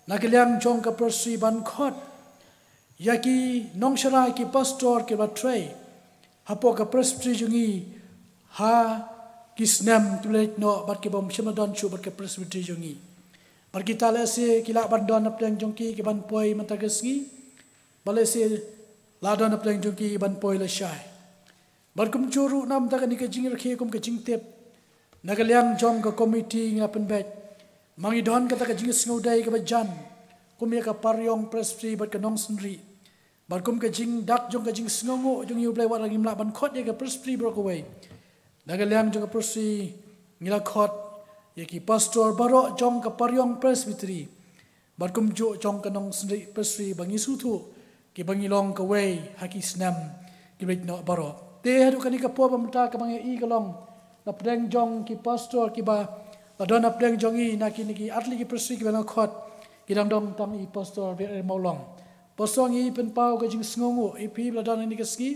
na ka liang jong ka presbytery ban khot ïa ki nongsharai, ki pastor kiba trei hapoh ka presbytery jong ngi ha ki snem kiba la leit noh bad kiba shym la don shuh bad ka presbytery jong ngi. Bad kita lehse ki lah ban don na pdeng jong ki ki ban poi mynta ka sngi, bad lehse lah don na pdeng jong ki ban poi lashai. Bad kumjuh ruh na ka bynta kane ka jingrakhe kum ka jingtip, na ka liang jong ka committee ngi la pynbeit ba ngin don kata ka jingsngew dei kaba jan kum ïa ka Pariong Presbytery bad ka Nongsynrih. Bad kum ka jingdak jong ka jingsngewnguh jong ngi U Blei, wat la ngim lah ban khot ïa ka presbytery baroh kawei, na ka liang jong ka presbytery ngi la khot ïa ki pastor baroh jong ka Pariong Presbytery bad kumjuh jong ka Nongsynrih Presbytery ba ngi sngewthuh kiba ngi long kawei ha ki snem kiba leit noh baroh. Te haduh kane ka por ba mynta kaba ngi ïohi ka long na pdeng jong ki pastor kiba la don na pdeng jong ngi na kine ki artylli ki presbytery kiba nga khot, ki dang don tang i Pastor Biar Mawlong. Pastor, ngi pynpaw ka jingsngewnguh ïa phi ba la don ha kane ka sngi.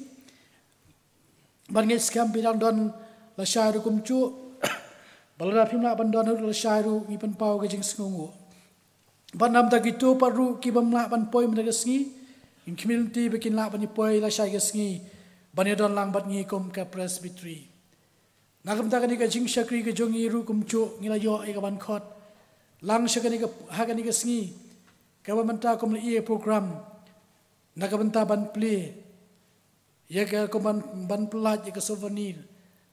Bad ngi skhem phi dang don lashai ruh kumjuh. Bad lada phim lah ban don ruh lashai ruh, ngi pynpaw ka jingsngewnguh. Bad na ka bynta kito pat ruh ki bym lah ban poi mynta ka sngi, ngi khmih lynti ba kin lah ban ïa poi lashai ka sngi ban ïadon lang bad ngi kum ka presbytery. Na ka bynta kane ka jingshakri ka jong ngi ruh kumjuh ngi la ïoh ïa ka ban khot lang sha kane ka, ha kane ka sngi kaba mynta kum la ïa program na ka bynta ban plie ïa ka, kum ban, ban pyllait ïa ka souvenir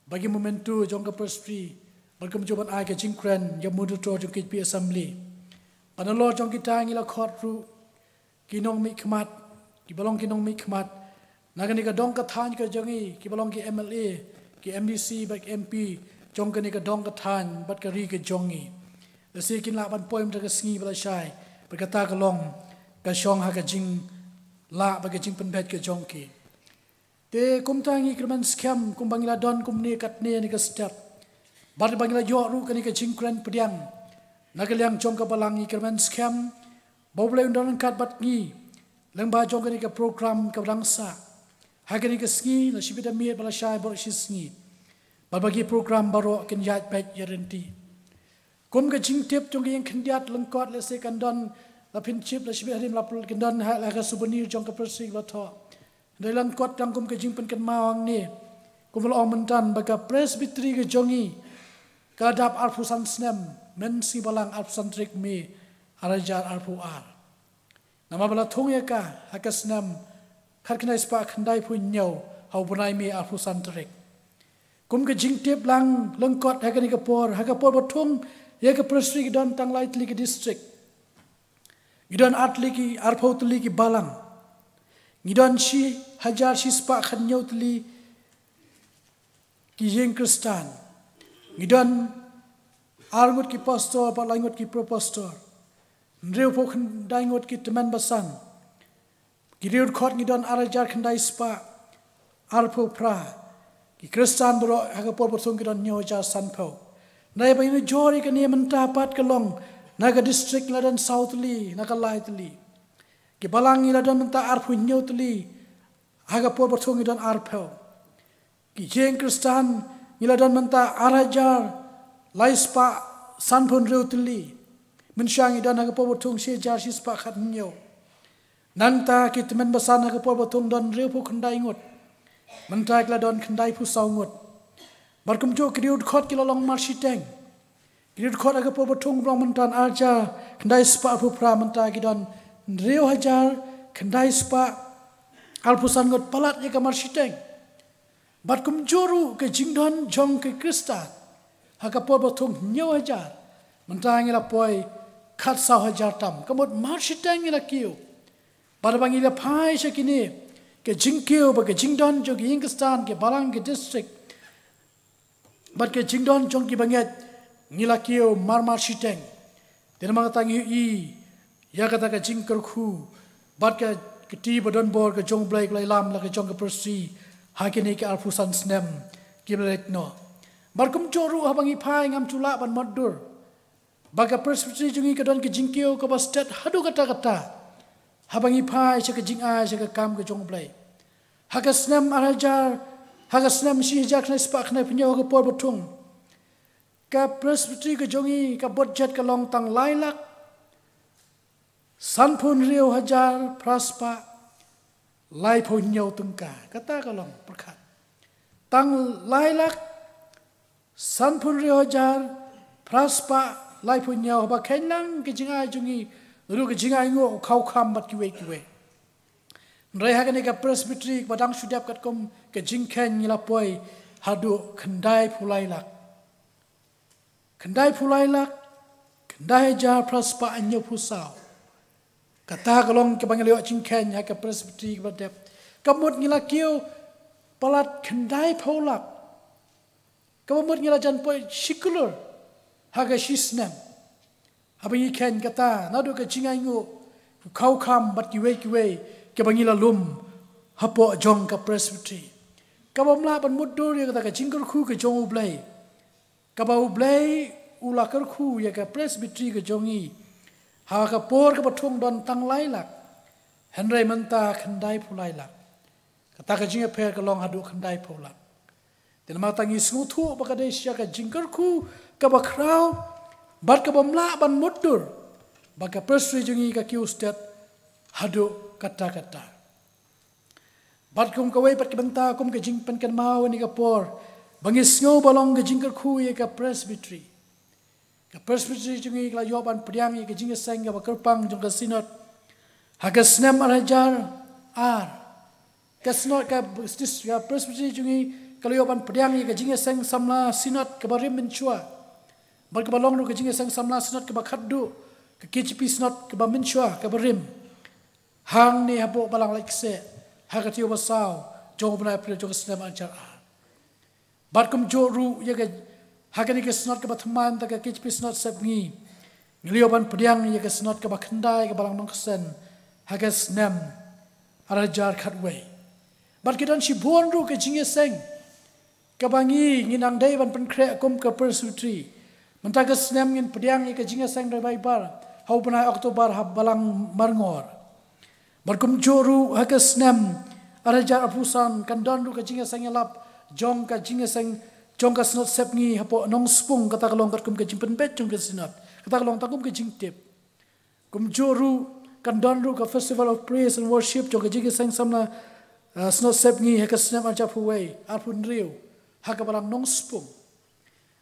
bad ki memento jong ka presbytery, bad kumjuh ban ai ka jingkren ïa moderator jong ka K J P Assembly. Bad nalor jong kita ngi la khot ruh ki nongmihkhmat, kiba long ki nongmihkhmat na kane ka dong ka thaiñ ka jong ngi, kiba long ki M L A, ki M D C bad ki M P jong kane ka dong ka thaiñ bad ka ri ka jong ngi. Lehse kin lah ban poi mynta ka sngi ba lashai, bad kata ka long ka shong ha ka jinglah bad ka jingpynbeit ka jong ki. Te kumta ngi kyrmen skhem kumba ngi la don kumne katne ne ka step, bad ba ngi la ïoh ruh kane ka jingkren pdiang na ka liang jong ka balang, ngi kyrmen skhem ba U Blei un don ryngkat bad ngi lyngba jong kane ka program kaba dang sah ha kane ka sngi, la shibit da miet ba lashai baroh shi sngi, bad ba ki program baroh kin ïaid beit ïaid ryntih. Kum ka jingtip jong ka ïing khyndiat lyngkot, lehse kan don, la phin tip, la shibit hadien la pl-, kan don ha, ha ka souvenir jong ka presbytery ba thoh. Hynrei lyngkot tang kum ka jingpynkynmaw hangne, kumba la ong mynta ba ka presbytery ka jong ngi ka dap arphew san snem, mynsngi balang arphew san tarik May arhajar arphew ar. Namar ba la thung ïa ka ha ka snem khatkhyndai spah khyndaiphew hynñiew ha u bnai May arphew san tarik. Kum ka jingtip lang lyngkot ha kane ka por, ha ka por ba thung ïa ka presbytery ki don tang lai tylli ki district. Ngi don ar tylli ki, arphew tylli ki balang. Ngi don shi hajar shi spah khathynñiew tylli ki ïing Khristan. Ngi don ar ngut ki pastor bad lai ngut ki pro pastor. Hynriewphew khyndai ngut ki tymmen basan. Ki riew dkhot ngi don ar hajar khyndai spah arphew phra. Ki Khristan baroh ha ka por ba thung ki don hynñiew hajar sanphew. Hynrei ba ngi nujor ïa kane mynta pat ka long na ka district ngi la don saw tylli, na ka lai tylli. Ki balang ngi la don mynta arphew hynñiew tylli, ha ka por ba thung ngi don arphew. Ki ïing Khristan ngi la don mynta ar hajar lai spah sanphew hynriew tylli. Mynshuwa ngi don ha ka por ba thung shi hajar shi spah khathynñiew. Nangta ki tymmen basan ha ka por ba thung don hynriewphew khyndai ngut. Mynta ki la don khyndaiphew saw ngut. Bad kumjuh ki riew dkhot ki la long marshiteng. Ki riew dkhot ha ka por ba thung ba long mynta ar hajar khyndai spah arphew phra, mynta ki don hynriew hajar khyndai spah arphew san ngut palat ïa ka marshiteng. Bad kumjuh ruh ka jingdon jong ki Khristan ha ka por ba thung hynñiew hajar, mynta ngi la poi khatsaw hajar tam. Ka mut marshiteng ngi la kiew. Bad ba ngi la phai sha kine Ka jingkiew bad ka jingdon jong ki ïing ki stand, ki balang, ki district bad ka jingdon jong ki bangeit, ngi la kiew marmar shiteng. Te namar kata ngi ïohi ïa kata ka jingkyrkhu bad ka kti ba donbor ka jong U Blei ka la ïalam la ka jong ka Presbytery ha kine ki arphew san snem kiba la leit noh. Bad kumjuh ruh haba ngi phai, ngam ju lah ban mutdur ba ka Presbytery jong ngi ka don ka jingkiew kaba stet haduh katta katta haba ngi phai sha ka jingai sha ka kam ka jong U Blei. Ha ka snem ar hajar, ha ka snem shi hajar khyndai spah khyndai phew hynñiew, ha ka por ba thung, ka Presbytery ka jong ngi ka budget ka long tang lai lak sanphew hynriew hajar phra spah laiphew hynñiew tyngka. Kata ka long pyrkhat, tang lai lak sanphew hynriew hajar phra spah laiphew hynñiew, haba kheiñ lang ka jingai jong ngi ruh, ka jingai nguh, u khaw kham bad kiwei kiwei. Hynrei ha kane ka Presbytery kaba dang shu dep katkum ka jingkheiñ, ngi la poi haduh khyndaiphew lai lak. Khyndaiphew lai lak, khyndai hajar phra spah hynñiewphew saw. Kata ka long kaba ngi la ïoh jingkheiñ ha ka Presbytery kaba dep. Ka mut ngi la kiew palat khyndaiphew lak, kaba mut ngi la jan poi shi klur ha ka shi snem. Haba ngi kheiñ kata, naduh ka jingai nguh, u khaw kham bad kiwei kiwei kiba ngi la lum hapoh jong ka Presbytery, kabym lah ban mutdur ïa kata ka jingkyrkhu ka jong U Blei, kaba U Blei u la kyrkhu ïa ka Presbytery ka jong ngi ha ka por kaba thung don tang lai lak, hynrei mynta khyndaiphew lai lak. Kata ka jingïapher ka long haduh khyndaiphew lak. Te namar kata ngi sngewthuh ba ka dei shisha ka jingkyrkhu kaba khraw bad kabym lah ban mutdur ba ka Presbytery jong ngi ka kiew stet haduh katta katta. Bad kum kawei pat ka bynta, kum ka jingpynkynmaw ha kane ka por, ba ngi sngew ba long ka jingkyrkhu ïa ka Presbytery, ka Presbytery jong ngi ka la ïoh ban pdiang ïa ka jingïaseng kaba kyrpang jong ka Synod ha ka snem ar hajar ar. Ka Synod, ka, ka Presbytery jong ngi ka la ïoh ban pdiang ïa ka jingïaseng samla Synod kaba rim mynshuwa, bad kaba long ruh ka jingïaseng samla Synod kaba khatduh, ka K J P Synod kaba mynshuwa kaba rim, hangne hapoh Balang Laitkaseh, ha ka taïew ba saw jong u bnai April jong ka snem ar hajar ar. Bad kumjuh ruh ïa ka, ha kane ka Synod kaba thymmai, ka K J P Synod Sepngi, ngi la ïoh ban pdiang ïa ka Synod kaba khyndai, ka Balang Nongksen, ha ka snem ar hajar khatwei. Bad ki don shibun ruh ka jingïaseng kaba ngi, ngi nang dei ban pynkhreh kum ka Presbytery. Mynta ka snem ngin pdiang ïa ka jingïaseng revival ha u bnai October ha Balang Marngor. Bad kumjuh ruh ha ka snem ar hajar arphew san kan don ruh ka jingïaseng ïalap jong ka jingïaseng jong ka Synod Sepngi hapoh Nongspung, kata ka long katkum ka jingpynbeit jong ka Synod. Kata ka long tang kum ka jingtip. Kumjuh ruh kan don ruh ka Festival of Praise and Worship jong ka jingïaseng samla, eh, Synod Sepngi ha ka snem ar hajar arphew wei, arphew hynriew, ha ka Balang Nongspung.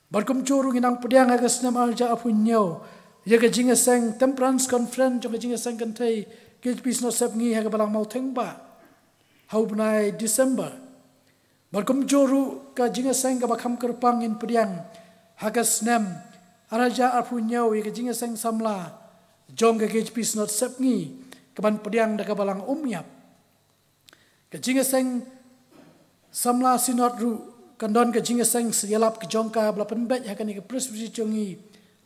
Bad kumjuh ruh ngi nang pdiang ha ka snem ar hajar arphew hynñiew ïa ka jingïaseng Temperance Conference jong ka jingïaseng kynthei K J P Synod Sepngi ha ka Balang Mawthengbah ha u bnai December. Bad kumjuh ruh ka jingïaseng kaba kham kyrpang ngin pdiang ha ka snem ar hajar arphew hynñiew ïa ka jingïaseng samla jong ka K J P Synod Sepngi, kaban pdiang da ka Balang Umïap. Ka jingïaseng samla Synod ruh kan don ka jingïaseng ïalap ka jong ka ba la pynbeit ha kane ka Presbytery jong ngi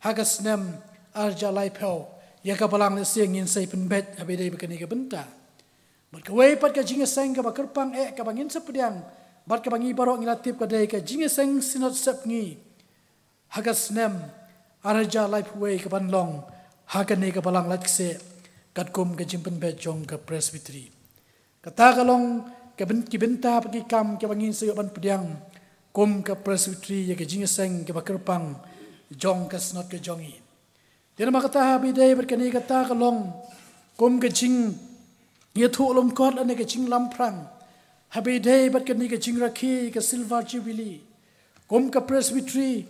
ha ka snem ar hajar laiphew. Ïa ka Balang Lehse ngin sa ïa pynbeit haba ïadei bad kane ka bynta. Bad kawei pat ka jingïaseng kaba kyrpang eh kaba ngin sa pdiang bad kaba ngi baroh ngi la tip, ka dei ka jingïaseng Synod Sepngi ha ka snem ar hajar laiphew wei, kaban long ha kane ka Balang Laitkaseh katkum ka jingpynbeit jong ka Presbytery. Kata ka long ka byn-, ki bynta bad ki kam kiba ngin sa ïoh ban pdiang kum ka Presbytery ïa ka jingïaseng kaba kyrpang jong ka Synod ka jong ngi. Te namar kata haba ïadei bad kane, kata ka long kum ka jingïathuh lyngkot lane ka jinglamphrang haba ïadei bad kane ka jingrakhe ka Silver Jubilee. Kum ka Presbytery,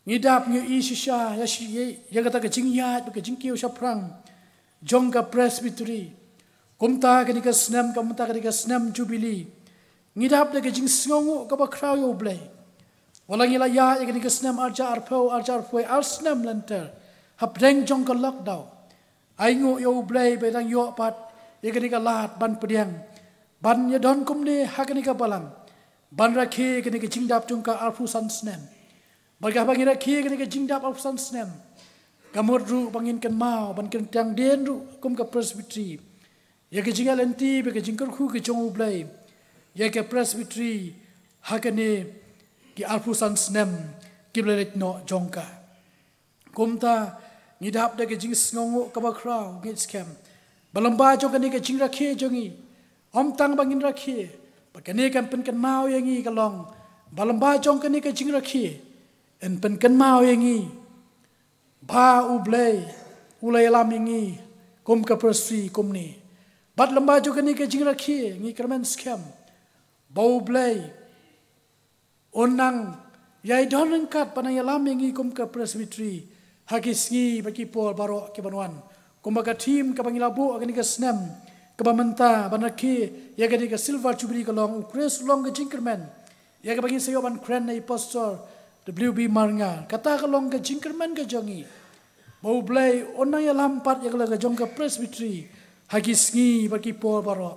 ngi dap ngi ïohi shisha ïa shi, ïa, ïa kata ka jingïaid bad ka jingkiew shaphrang jong ka Presbytery. Kumta kane ka snem, kumta kane ka snem Jubilee, ngi dap da ka jingsngewnguh kaba khraw ïa U Blei. Wat la ngi la ïaid ïa kane ka snem ar hajar arphew, ar hajar arphew wei, ar snem lynter hapdeng jong ka lockdown, ai nguh ïa U Blei ba ngi dang ïoh pat ïa kane ka lad ban pdiang ban ïadon kumne ha kane ka balang, ban rakhe kane ka jingdap jong ka arphew san snem. Bad haba ngi rakhe kane ka jingdap arphew san snem, ka mut ruh ba ngin kynmaw ban kyntang dien ruh kum ka Presbytery ïa ka jingïaid lynti bad ka jingkyrkhu ka jong U Blei ïa ka Presbytery ha kane ki arphew san snem kiba la leit noh jong ka. Kumta ngi dap da ka jingsngewnguh kaba khraw, ngi skhem ba lyngba jong kane ka jingrakhe jong ngi, ym tang ba ngin rakhe, ba kane kan pynkynmaw ïa ngi ka long ba lyngba jong kane ka jingrakhe yn pynkynmaw ïa ngi ba U Blei u la ïalam ïa ngi kum ka Presbytery kumne. Bad lyngba jong kane ka jingrakhe ngi kyrmen skhem ba U Blei un nang ïai don ryngkat ban nang ïalam ïa ngi kum ka Presbytery ha ki sngi bad ki por baroh ki ban wan. Kumba ka theme kaba ngi la buh ha kane ka snem kaba mynta ban rakhe ïa kane ka Silver Jubilee ka long, U Khrist u long ka jingkyrmen, ïa kaba ngin sa ïoh ban kren na i Pastor W B Marngar. Kata ka long ka jingkyrmen ka jong ngi ba U Blei un nang ïalam pat ïa ka la ka jong ka Presbytery ha ki sngi bad ki por baroh.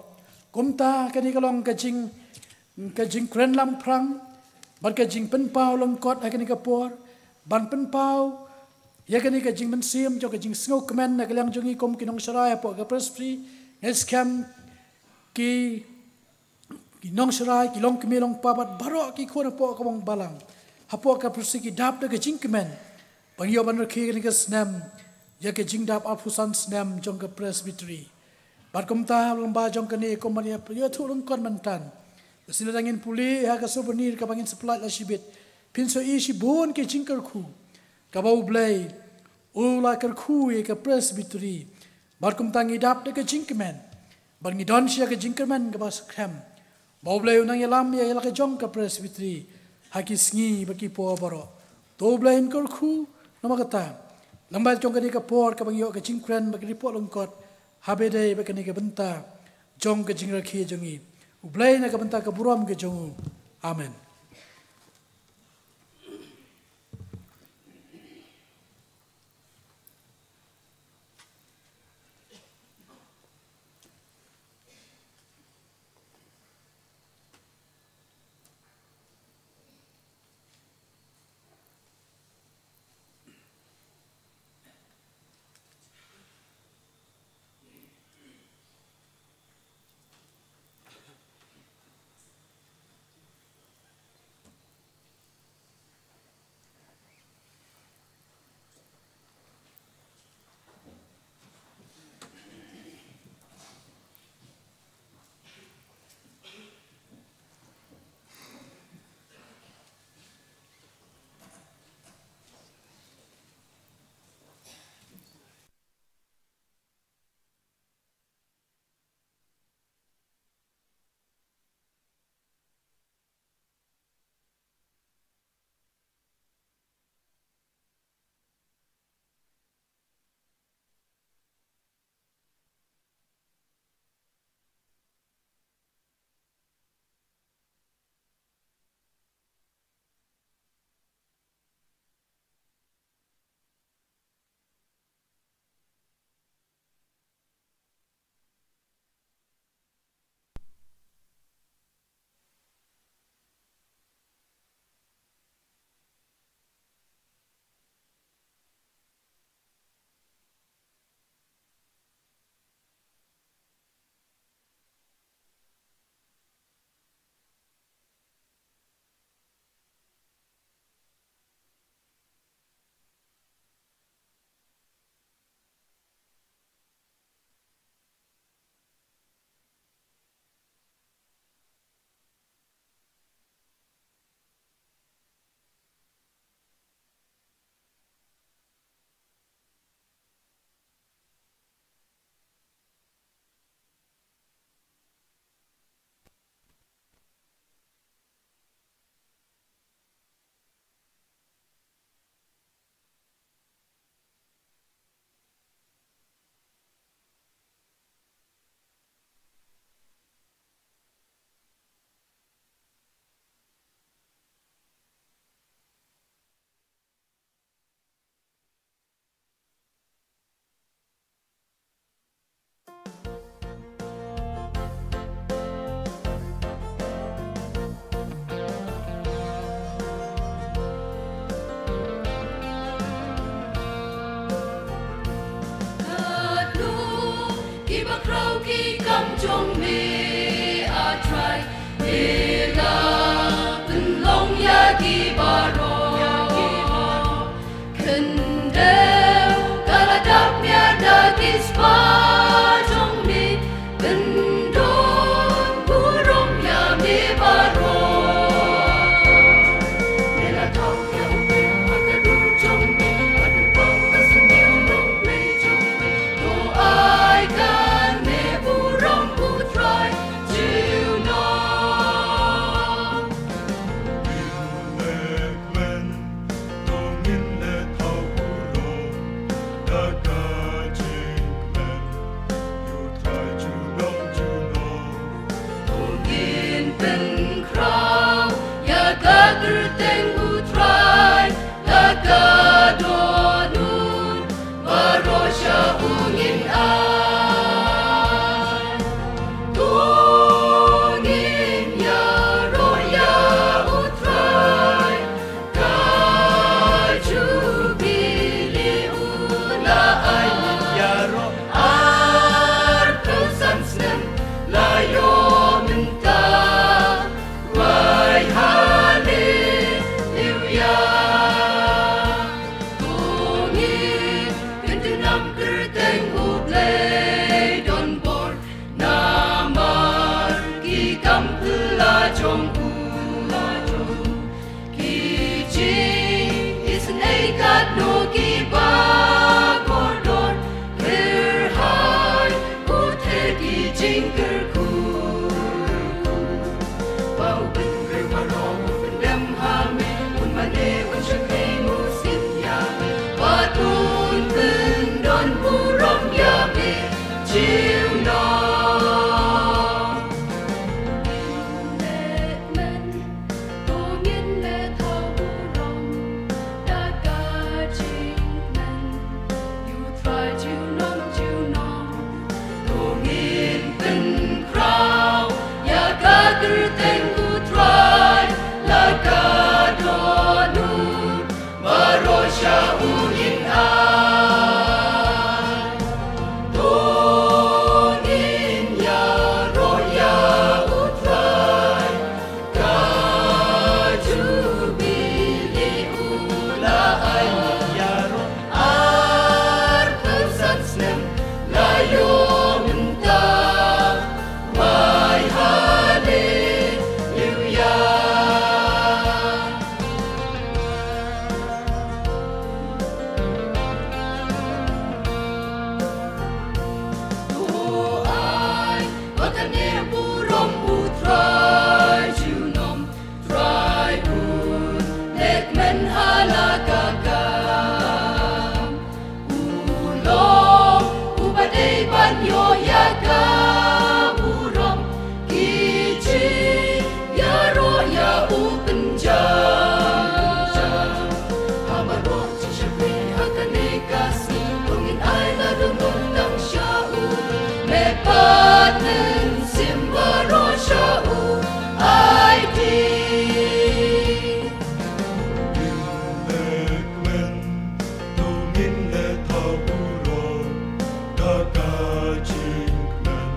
Kumta kane ka long ka jing ka jingkren lamphrang bad ka jingpynpaw lyngkot ha kane ka por, ban pynpaw ïa kane ka jingmynsiem jong ka jingsngewkmen na ka liang jong ngi kum ki nongsharai hapoh ka Presbytery. Ngi skhem ki, ki nongsharai, ki longkmie longkpa bad baroh ki khun hapoh ka bong balang, hapoh ka Presbytery ki dap da ka jingkmen ba ngi ïoh ban rakhe kane ka snem ïa ka jingdap arphew san snem jong ka Presbytery. Bad kumta lyngba jong kane kum ban ïa, ïathuh lyngkot mynta, lada ngin pule ha ka souvenir kaba ngin sa pyllait la shibit, phin sa ïohi shibun ki jingkyrkhu kaba U Blei u la kyrkhu ïa ka Presbytery. Bad kumta ngi dap da ka jingkmen bad ngi don sha ka jingkyrmen kaba skhem ba U Blei un nang ïalam ïa la ka jong ka Presbytery ha ki sngi bad ki por baroh. To U Blei un kyrkhu namar kata, lyngba jong kane ka por kaba ngi ïoh ka jingkren bad ka report lyngkot, haba ïadei bad kane ka bynta jong ka jingrakhe jong ngi. U Blei na ka bynta ka burom ka jong u. Amen. Khraw ki kam jong me, A Trai, me la pynlong ïa ki baroh. Khyndew ka la dap miar da ki spah jong me, pyndon burom ïa me baroh. Me la thok ïa u Blei ha ka dur jong me, bad pynpaw ka synñiang long Blei jong me. To ai kane burom U Trai junom. Ngin leh kmen, to ngin leh thaw burom da ka jingkmen ïa U Trai junom junom. To ngin pynkhraw ïa ka kyrteng U Trai da ka dohnud, baroh sha u ngin ai. To ngin ïaroh ïa U Trai, ka jubili u la ai. Ïaroh arphew san snem la ïoh mynta, wai haleluya. To ngin pyntynnad kyrteng U Blei don bor, namar ki kam phylla jong u. Ki jingisynei katno kiba kordor, kyrhai u theh ki jingkyrkhu. Ba u bynriew baroh un pyndem ha me, un mane un shakri mynsiem ïa me, bad un pyndon burom ïa me junom. Ngin leh kmen, to ngin leh thaw burom da ka jingkmen ïa U Trai junom junom. To ngin pynkhraw ïa ka kyrteng U Trai la ka dohnud, baroh sha u ngin ai. To ngin ïaroh ïa U Trai, ka jubili u la ai. Ïaroh arphew san snem la ïoh mynta, wai haleluya. To ai ba kane burom U Trai junom. Trai un leh kmen ha la ka kam. U long uba dei ban ïoh ïa ka burom. Ki jingïaroh ïa u pynjah, pynjah ha baroh jingshakri ha kane ka sngi. To ngin ai lade nongtang sha u. Me pat mynsiem baroh sha u. Aiti. Ngin leh kmen, to ngin leh thaw burom da ka jingkmen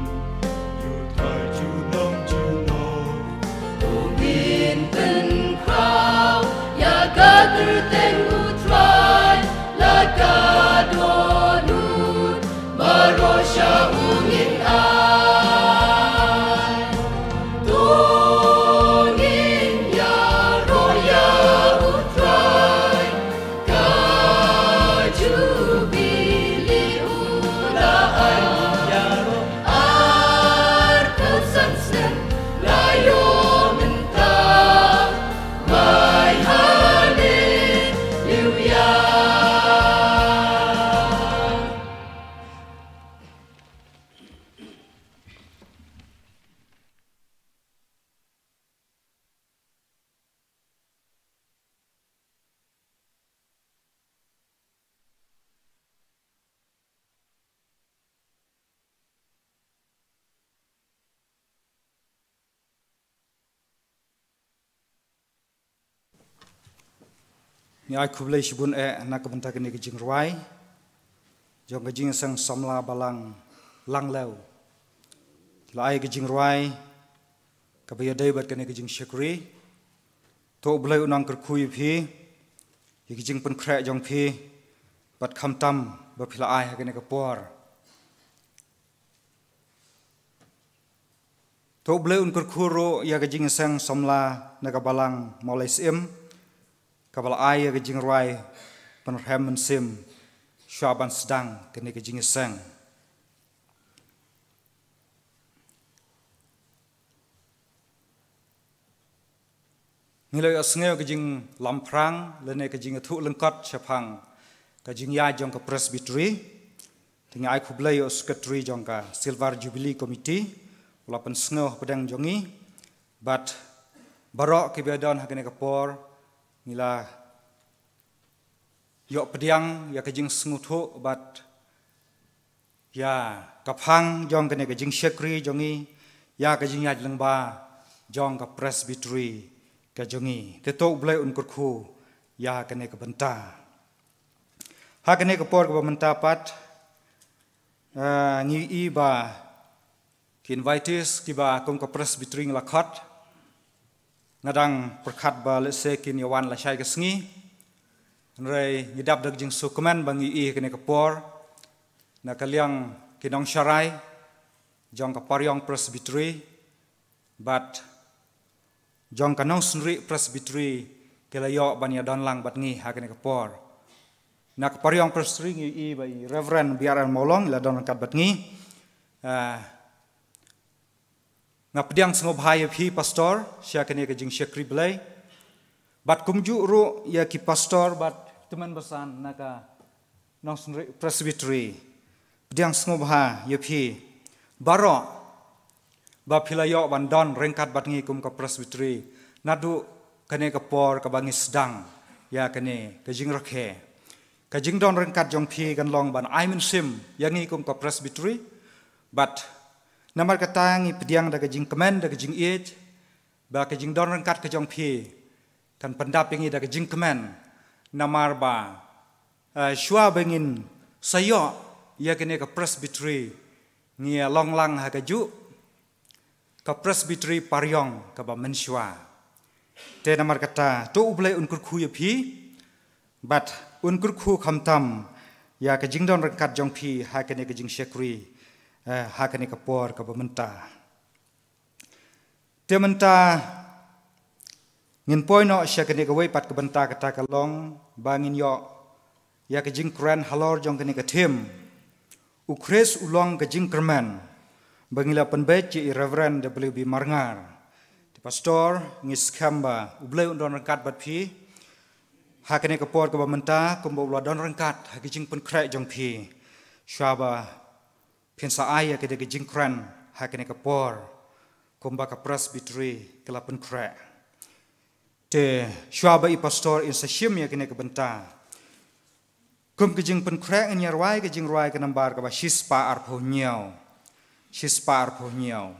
ïa U Trai junom junom. To ngin pynkhraw ïa ka kyrteng U Trai la ka dohnud, baroh sha u ngin ai. To ngin ïaroh ïa U Trai, ka jubili u la ai. Ïaroh arphew san snem la ïoh mynta. Wai haleluya. Ngi ai khublei shibun eh na ka bynta kane ka jingrwai jong ka Jingïaseng Samla Balang Langlew. La ai ka jingrwai kaba ïadei bad kane ka jingshakri. To U Blei un nang kyrkhu ïa phi ïa ka jingpynkhreh jong phi bad khamtam ba phi la ai ha kane ka por. To U Blei un kyrkhu ruh ïa ka jingïaseng samla na ka balang Mawlai Syiem kaba la ai ïa ka jingrwai pynrhem mynsiem shuwa ban sdang kane ka jingïaseng. Ngi la ïohsngew ka jinglamphrang lane ka jingïathuh lyngkot shaphang ka jingïaid jong ka Presbytery. Te ngi ai khublei ïa u Secretary jong ka Silver Jubilee Committee u la pynsngew hapdeng jong ngi. Bad baroh kiba ïadon ha kane ka por ngi la ïoh pdiang ïa ka jingsngewthuh bad ïa ka phang jong kane ka jingshakri jong ngi, ïa ka jingïaid lyngba jong ka Presbytery ka jong ngi. Te to U Blei un kyrkhu ïa kane ka bynta. Ha kane ka por kaba mynta pat, ah, ngi i ba ki invitees kiba kum ka Presbytery ngi la khot, nga dang pyrkhat ba lehse kin ïa wan lashai ka sngi. Hynrei ngi dap da ka jingsngewkmen ba ngi i kane ka por na ka liang ki nongsharai jong ka Pariong Presbytery bad jong ka Nongsynrieh Presbytery ki la ïoh ban ïadon lang bad ngi ha kane ka por. Na ka Pariong Presbytery ngi i ba i Reverend B R L Mawlong i la don ryngkat bad ngi. Ah, nga pdiang sngewbha ïa phi pastor sha kane ka jingshakri Blei. Bad kumjuh ruh ïa ki pastor bad tymmen basan na ka Nongsynrieh Presbytery. Pdiang sngewbha ïa phi baroh ba phi la ïoh ban don ryngkat bad ngi kum ka Presbytery naduh kane ka por kaba ngi sdang ïa kane ka jingrakhe. Ka jingdon ryngkat jong phi kan long ban ai mynsiem ïa ngi kum ka Presbytery. Bad namar kata ngi pdiang da ka jingkmen da ka jingïeit ba ka jingdon ryngkat ka jong phi kan pyndap ïa ngi da ka jingkmen. Namar ba, eh, shuwa ba ngin sa ïoh ïa kane ka Presbytery ngi long lang ha kajuh ka Presbytery Pariong kaba mynshuwa. Te namar kata to U Blei un kyrkhu ïa phi bad un kyrkhu khamtam ïa ka jingdon ryngkat jong phi ha kane ka jingshakri, eh, ha kane ka por kaba mynta. Te mynta ngin poi noh sha kane kawei pat ka bynta, kata ka long ba ngin ïoh ïa ka jingkren halor jong kane ka theme, U Khrist u long ka jingkyrmen, ba ngi la pynbeit ïa i Reverend W B Marngar. Te pastor, ngi skhem ba U Blei un don ryngkat bad phi ha kane ka por kaba mynta kumba u la don ryngkat ha ka jingpynkhreh jong phi shuwa ba phin sa ai ïa kane ka jingkren ha kane ka por kumba ka Presbytery ka la pynkhreh. Te shuwa ba i pastor in sa shim ïa kane ka bynta, kum ka jingpynkhreh ngin ïa rwai ka jingrwai ka nambar kaba shispah arphew hynñiew. Shispah arphew hynñiew.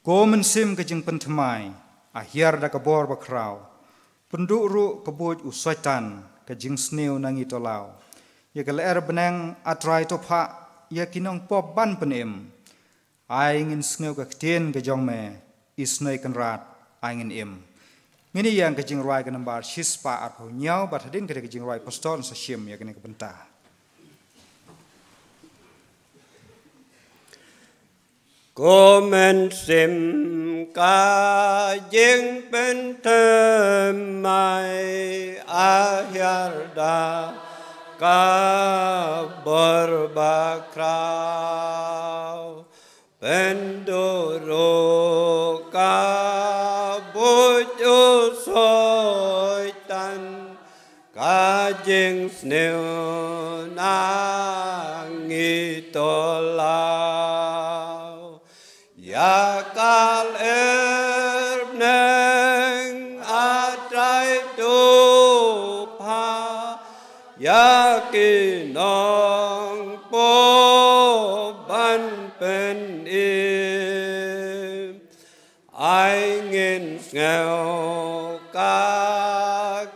Ko Mynsiem ka jingpynthymmai, a hiar da ka bor bakhraw, pynduh ruh ka buit u Soitan, ka jingsniew na ngi to law. Ïa ka lyer bneng, A Trai, to phah ïa ki nongpop ban pynim. Ai ngin sngew ka ktien ka jong me, isynei Kynrad, ai ngin im. Ngin ïeng ka jingrwai ka nambar shispah arphew hynñiew, bad hadien kata ka jingrwai pastor sa shim ïa kane ka bynta. Ko Mynsiem ka jingpynthymmai, a hiar da ka bor bakhraw, pynduh ruh ka buit u Soitan, ka jingsniew na ngi to law. Ïa ka lyer bneng, A Trai, to phah ïa ki nongpop ban pynim. Ai ngin sngew ka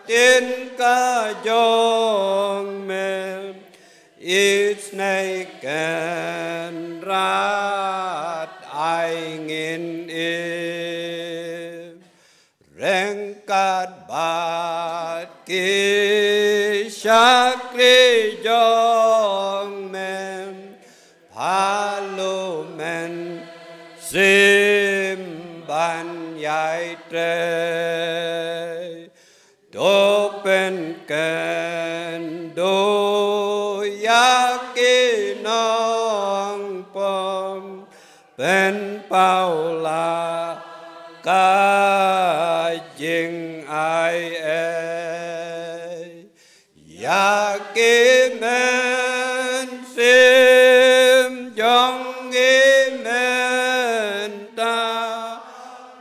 ktien ka jong me, isynei Kynrad. Kri jong me, pha lu men sim ban ïai trei. To pynken do ïa ki nongpom, pynpaw la ka jingai ei. Ïa ki mynsiem jong ngi mynta,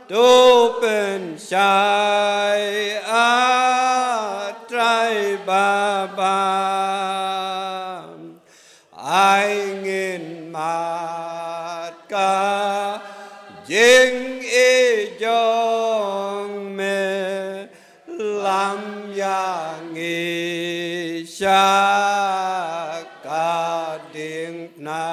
to pynshai, A Trai Baba. Ai ngin mad ka jingïeit jong me, lam ïa ngi sha ka diengphna.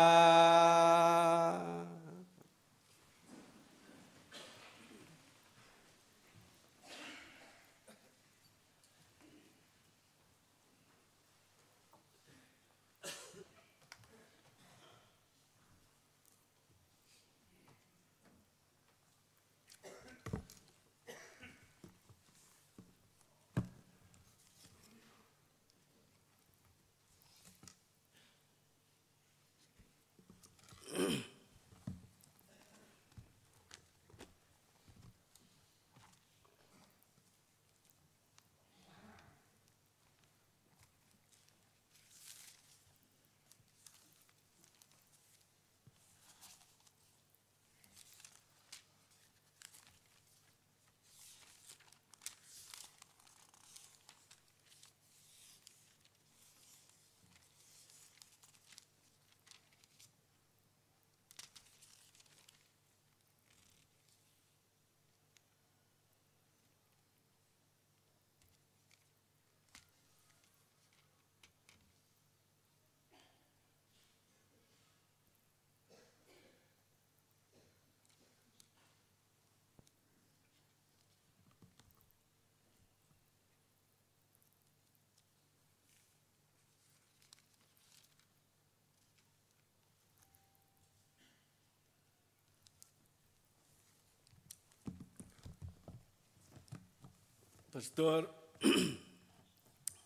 Pastor,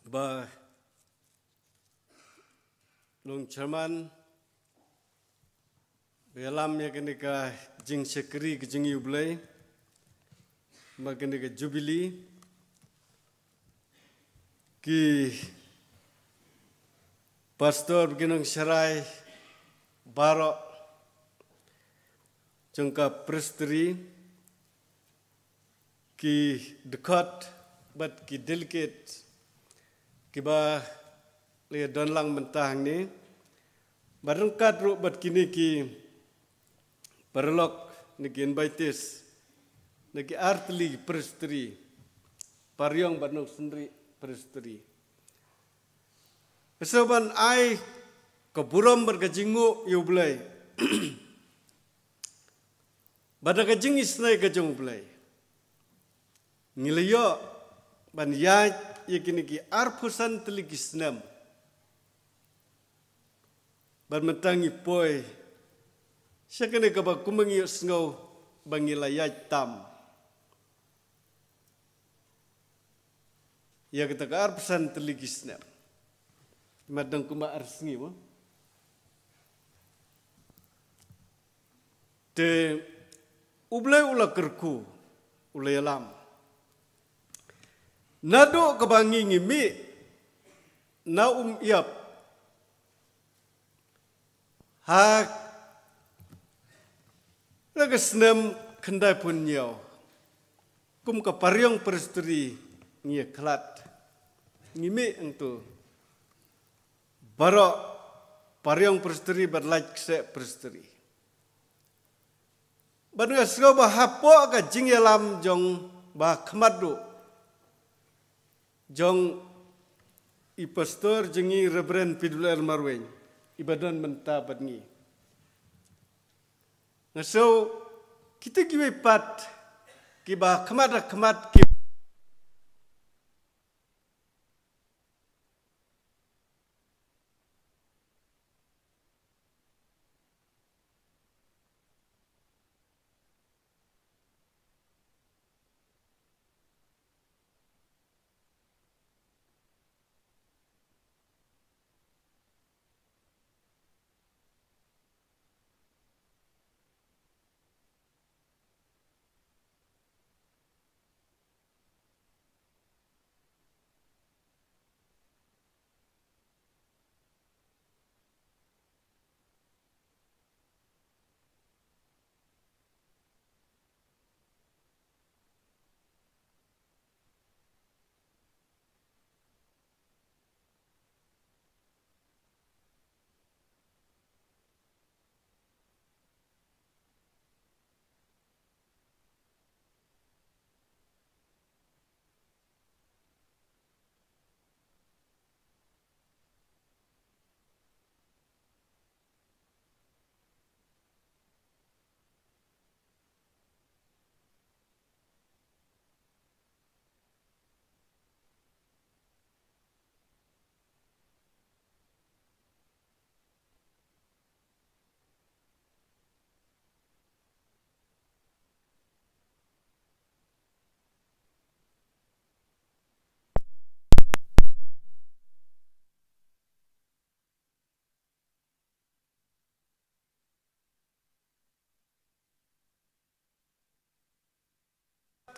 ba long chairman, ba ïalam ïa kane ka jingshakri ka jong U Blei, ba kane ka Jubilee, ki pastor, ki nongsharai baroh jong ka Presbytery, ki dkhot bad ki delegate kiba la ïadon lang mynta hangne, bad ryngkat ruh bad kine ki paralok, ne ki invitees na ki artylli ki Presbytery, Pariong bad Nongsynriah Presbytery. Nga sngew ban ai ka burom bad ka jingnguh ïa U Blei. Bad da ka jingisynei ka jong U Blei, ngi la ïoh ban ïaid ïa kine ki arphew san tylli ki snem. Bad mynta ngi poi sha kane kaba kumba ngi ïohsngew ba ngi la ïaid tam ïa kata ka arphew san tylli ki snem. Mat dang kumba ar sngi mo. Te U Blei u la kyrkhu, u la ïalam. Naduh kaba ngi ngi mih na um ïap ha la ka snem khyndai phew hynñiew, kum ka Pariong Presbytery ngi ïa khlad, ngi mih hangto. Baroh Pariong Presbytery bad Laitksheh Presbytery. Bad nga sngew ba hapoh ka jingïalam jong ba khmat duh jong i pastor jong ngi, Reverend P W R Marwein, iba don mynta bad ngi, nga sngew kita kiwei pat kiba khmat ha khmat ki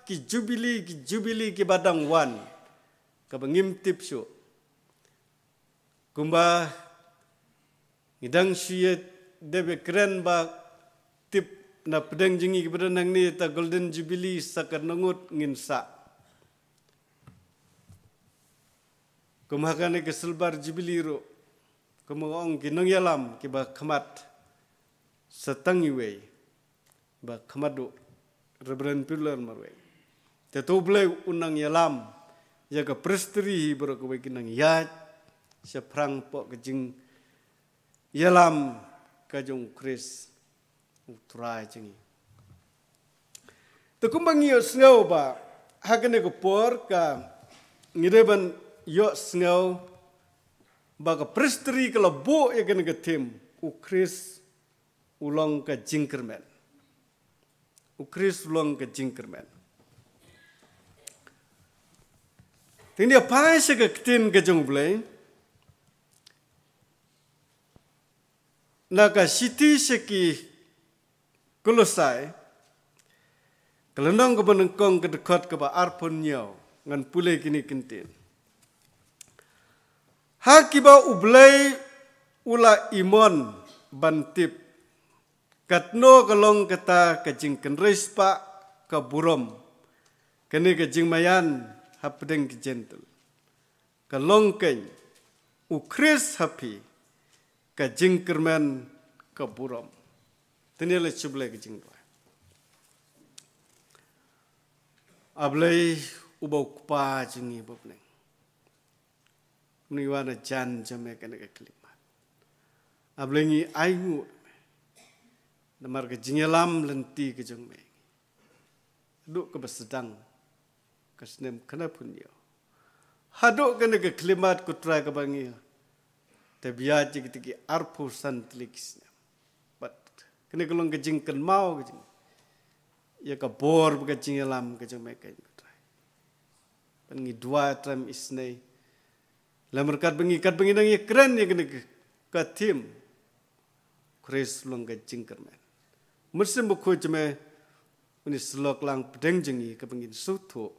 ki jubili, ki jubili kiba dang wan, kaba ngim tip shuh. Kumba ngi dang shu ïa dep ïa kren ba tip na pdeng jong ngi kiba don hangne ta Golden Jubilee sa katno ngut ngin sah. Kum ha kane ka Silver Jubilee ruh, kum nga ong, ki nongïalam kiba khmat sa tang iwei, ba khmat duh Reverend Pillar marwei. Te to U Blei u nang ïalam ïa ka presteri hi baroh kawei, ki nang ïaid shaphrang hapoh ka jingïalam ka jong U Khrist U Trai jong ngi. Te kumba ngi ïohsngew ba ha kane ka por ka ngi dei ban ïohsngew ba ka presteri ka la buh ïa kane ka theme, U Khrist u long ka jingkyrmen. U Khrist u long ka jingkyrmen. Te ngin ïa phai sha ka ktien ka jong U Blei na ka shithi sha ki Kolosai, ka lynnong kaba nyngkong, ka dkhot kaba arphew hynñiew, ngan pule kine ki ktien. Ha kiba U Blei u la imon ban tip katno ka long kata ka jingkynrei spah ka burom, kane ka jingmaïan hapdeng ki Jentil. Ka long keiñ U Khrist ha phi, ka jingkyrmen ka burom. Te ngin ïa leit sha U Blei ka jingduwai. A Blei uba U Kpa jong ngi uba ha bneng, ngi wan hajan jong me kane ka khyllipmat. A Blei ngi ainguh ïa me namar ka jingïalam lynti ka jong me. Haduh kaba sdang ka snem khyndai phew hynñiew, haduh kane ka khyllipmat, ko Trai, kaba ngi tip ïa kita ki arphew san tylli ki snem. Bad kane ka long ka jingkynmaw ka jong, ïa ka bor bad ka jingïalam ka jong me keiñ, ko Trai. Bad ngi duwai, Trai, me isynei, lymrkhat ba ngi, katba ngi nang ïakren ïa kane ka, ka theme, Khrist long ka jingkyrmen, Mynsiem Bakhuid jong me un ïasyllok lang hapdeng jong ngi, kaba ngin sngewthuh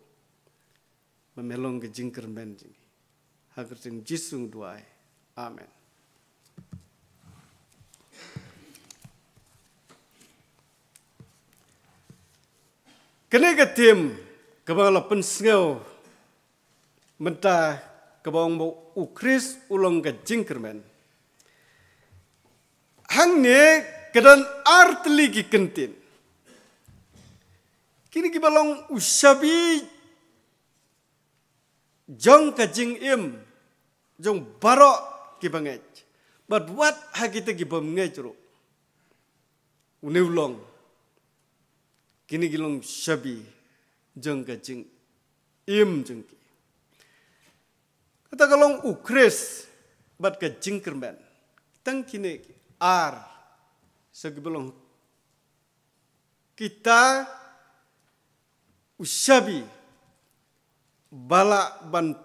ba me long ka jingkyrmen jong ngi. Ha ka kyrteng Jisu ngi duwai. Amen. Kane ka theme kaba nga la pynsngew mynta, kaba ong ba U Khrist u long ka jingkyrmen, hangne ka don ar tylli ki kyntien. Kine kiba long u shabi jong ka jingim jong baroh kiba ngeit, bad wat ha kita ki bym ngeit ruh, une u long, kine ki long shabi jong ka jingim jong ki. Kata ka long U Khrist bad ka jingkyrmen. Tang kine ki ar sa kiba long kita u shabi ba lah ban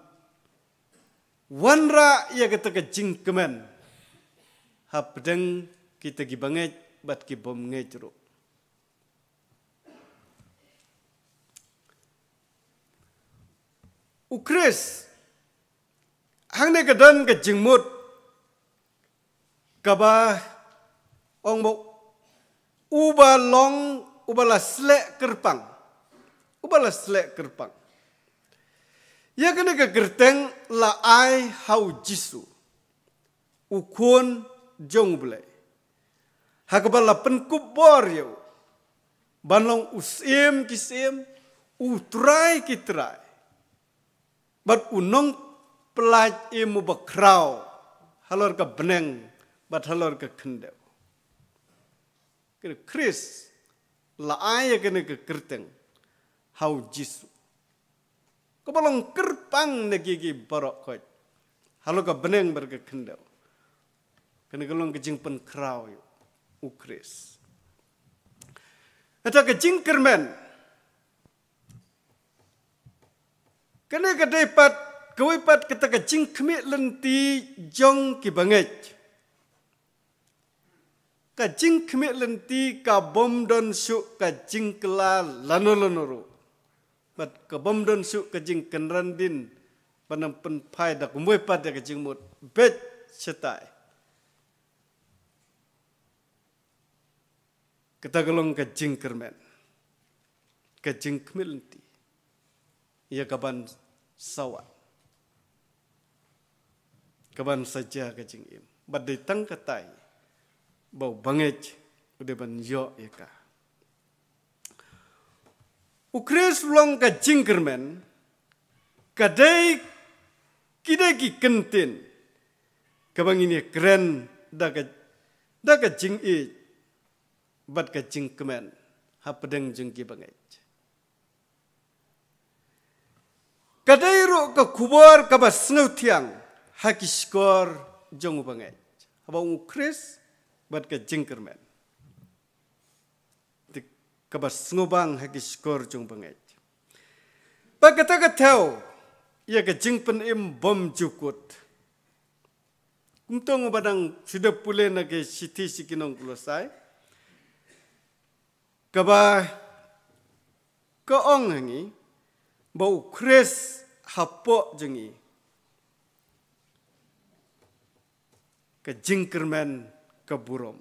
wanrah ïa kata ka jingkmen hapdeng kita kiba ngeit bad ki bym ngeit ruh. U Khrist hangne ka don ka jingmut kaba ong ba uba long uba la sleh kyrpang, uba la sleh kyrpang. Ïa kane ka kyrteng la ai ha U Jisu, U Khun jong U Blei, ha kaba la pynkup bor ïa u ban long U Syiem ki syiem, U Trai ki trai, bad U Nongpyllait im uba khraw halor ka bneng bad halor ka khyndew. Kane Khrist la ai ïa kane ka kyrteng ha U Jisu, kaba long kyrpang na ki, ki baroh khoit halor ka bneng bad ka khyndew. Kane ka long ka jingpynkhraw ïa U Khrist. Kata ka jingkyrmen, kane ka dei pat kawei pat kata ka jingkhmih lynti jong kiba ngeit. Ka jingkhmih lynti ka bym don shuh ka jingkylla lano lano ruh. Bad ka bym don shuh ka jingkynran dien ban nang pynphai da kumwei pat da ka jingmut beit shatai. Kata ka long ka jingkyrmen, ka jingkhmih lynti ïa ka ban sawa, ka ban sa jia ka jingim. Bad dei tang katai ba u bangeit u dei ban ïoh ïa ka. U Khrist u long ka jingkyrmen, ka dei, ki dei ki kyntien kaba ngin ïa kren da ka, da ka jingïeit bad ka jingkmen hapdeng jong ki bangeit. Ka dei ruh ka khubor kaba sngewthiang ha ki shkor jong u bangeit. Haba u Khrist bad ka jingkyrmen, te kaba sngewbang ha ki shkor jong u bangeit. Ba kata ka thew ïa ka jingpynim bymjukut. Kumto nga ba dang shu dep pule na ka shithi sha ki nong Kolosai, kaba ka ong ha ngi ba u Khrist hapoh jong ngi ka jingkyrmen ka burom,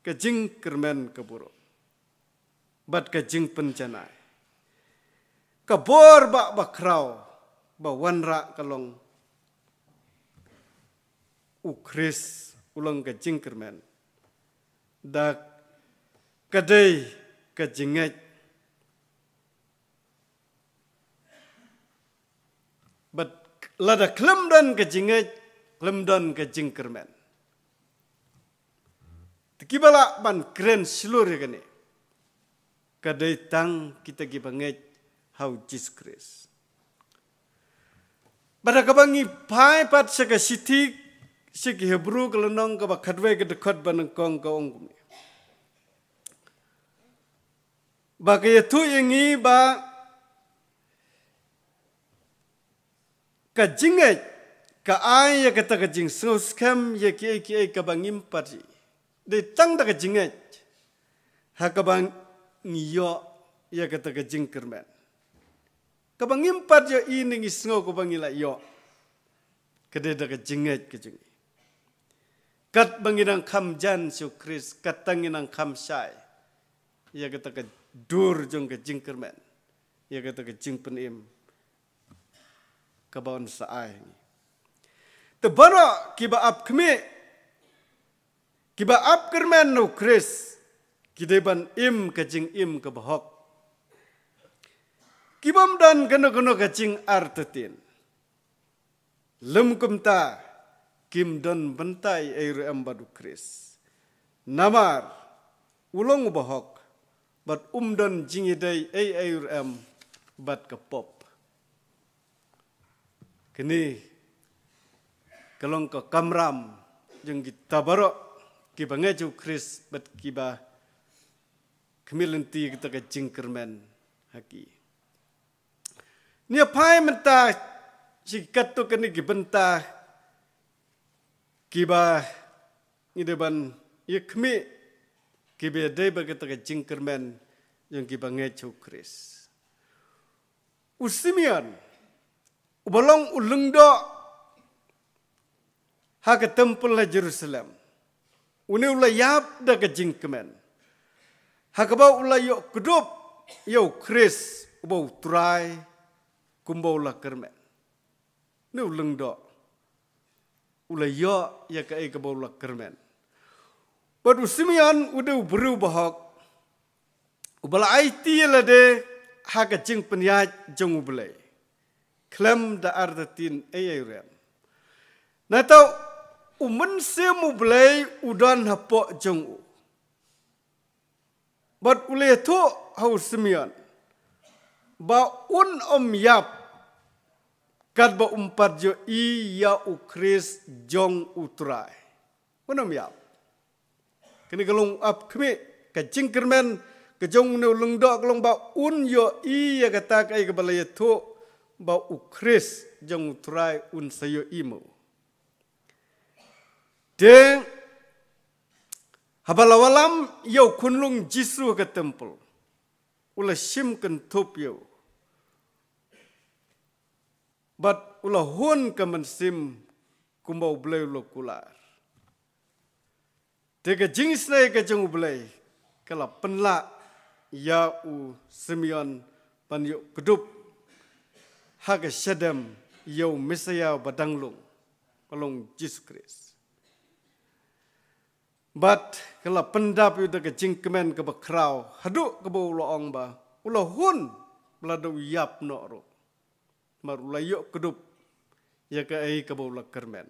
ka jingkyrmen ka burom bad ka jingpynjanai. Ka bor ba, ba khraw ba wanrah ka long u Khrist u long ka jingkyrmen, da ka dei ka jingngeit. Bad lada khlem don ka jingngeit, khlem don ka jingkyrmen. Te kiba lah ban kren shlur ïa kane ka dei tang kita kiba ngeit ha u Jisu Khrist. Bad ha kaba ngi phai pat sha ka shithi sha ki Hebru ka lynnong kaba khatwei ka dkhot ba nyngkong ka ong kumne. Ba ka ïathuh ïa ngi ba ka jingngeit ka ai ïa kata ka jingsngewskhem ïa kiei kiei kaba ngim pat ïohi. Dei tang da ka jingngeit ha kaba ngi ïoh ïa kata ka jingkyrmen. Kaba ngim pat ïohi ne ngi sngew kaba ngi la ïoh, ka dei da ka jingngeit ka jong ngi. Katba ngi dang kham jan sha u Khrist, kata ngi dang kham shai ïa kata ka dur jong ka jingkyrmen, ïa kata ka jingpynim kaba un sa ai ha ngi. Te baroh kiba ap khmih, kiba ap kyrmen na u Khrist, ki dei ban im ka jingim kaba hok. Ki bym don kano kano ka jingartatien. Lym kumta, kim don bynta ei ei ruh em bad u Khrist. Namar u long uba hok, bad um don jingïadei ei ei ruh em bad ka pop. Kane ka long ka kamram jong kita baroh kiba ngeit ha u Khrist bad kiba khmih lynti kata ka jingkyrmen ha ki. Ngi ïa phai mynta sha katto katne ki bynta kiba ngi dei ban ïa khmih, kiba dei bad kata ka jingkyrmen jong kiba ngeit ha u Khrist. U Simeon, uba long u lyngdoh ha ka templ ha Jerusalem, une u la ïap da ka jingkmen ha kaba u la ïoh kdup ïa u Khrist uba u Trai kumba u la kyrmen. Une u lyngdoh u la ïoh ïa kaei kaba u la kyrmen. Bad u Simeon u dei u briew ba hok, uba la aiti ïa lade ha ka jingpynïaid jong U Blei khlem da artatien ei ei ruh em. Nangta u Mynsiem U Blei u don hapoh jong u. Bad u la ïathuh ha u Simeon ba un ym ïap katba um pat ïohi ïa u Khrist jong u Trai. Un ym ïap. Kane ka long u ap khmih, ka jingkyrmen ka jong une u lyngdoh ka long ba un ïohi ïa kata kaei kaba la ïathuh ba u Khrist jong u Trai un sa ïohi mo. Te haba la wallam ïa u khunlung Jisu ha ka templ, u la shim kynthup ïa u. Bad u la hun ka mynsiem kumba U Blei u la kular. Te ka jingisynei ka jong U Blei ka la pynlah ïa u Simeon ban ïoh kdup ha ka shadem ïa u Messaïah ba dang lung, ba long Jisu Khrist. Bad ka la pyndap ïa u da ka jingkmen kaba khraw, haduh kaba u la ong ba u la hun ba lada u ïap noh ruh, namar u la ïoh kdup ïa kaei kaba u la kyrmen.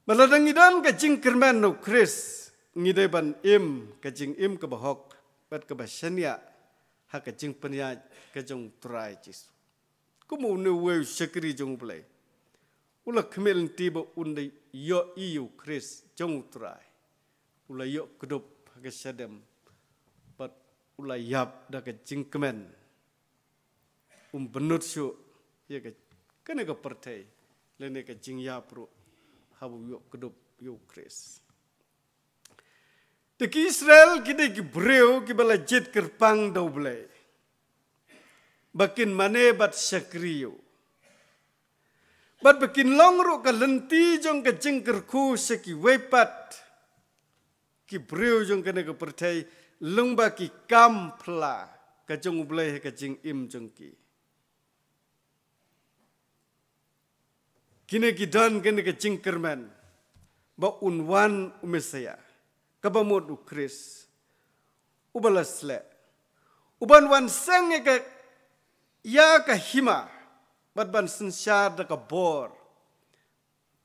Bad lada ngi don ka jingkyrmen na U Khrist, ngi dei ban im ka jingim kaba hok bad kaba shaniah ha ka jingpynïaid ka jong U Trai Jisu. Kum une uwei u shakri jong U Blei, u la khmih lynti ba un da ïohi ïa U Khrist jong U Trai. U la ïoh kdup ha ka shadem bad u la ïap da ka jingkmen. Um bynnud shuh ïa ka, kane ka pyrthei lane ka jingïap ruh haba u ïoh kdup ïa U Khrist. Te ki Israel ki dei ki briew kiba la jied kyrpang da U Blei ba kin mane bad shakri ïa u. Bad ba kin long ruh ka lynti jong ka jingkyrkhu sha kiwei pat ki briew jong kane ka pyrthei, lyngba ki kam phylla ka jong U Blei ha ka jingim jong ki. Kine ki don kane ka jingkyrmen ba un wan u Messaïah, kaba mut U Khrist uba la sleh, uban wan seng ïa ka, ïa ka hima, bad ban synshar da ka bor,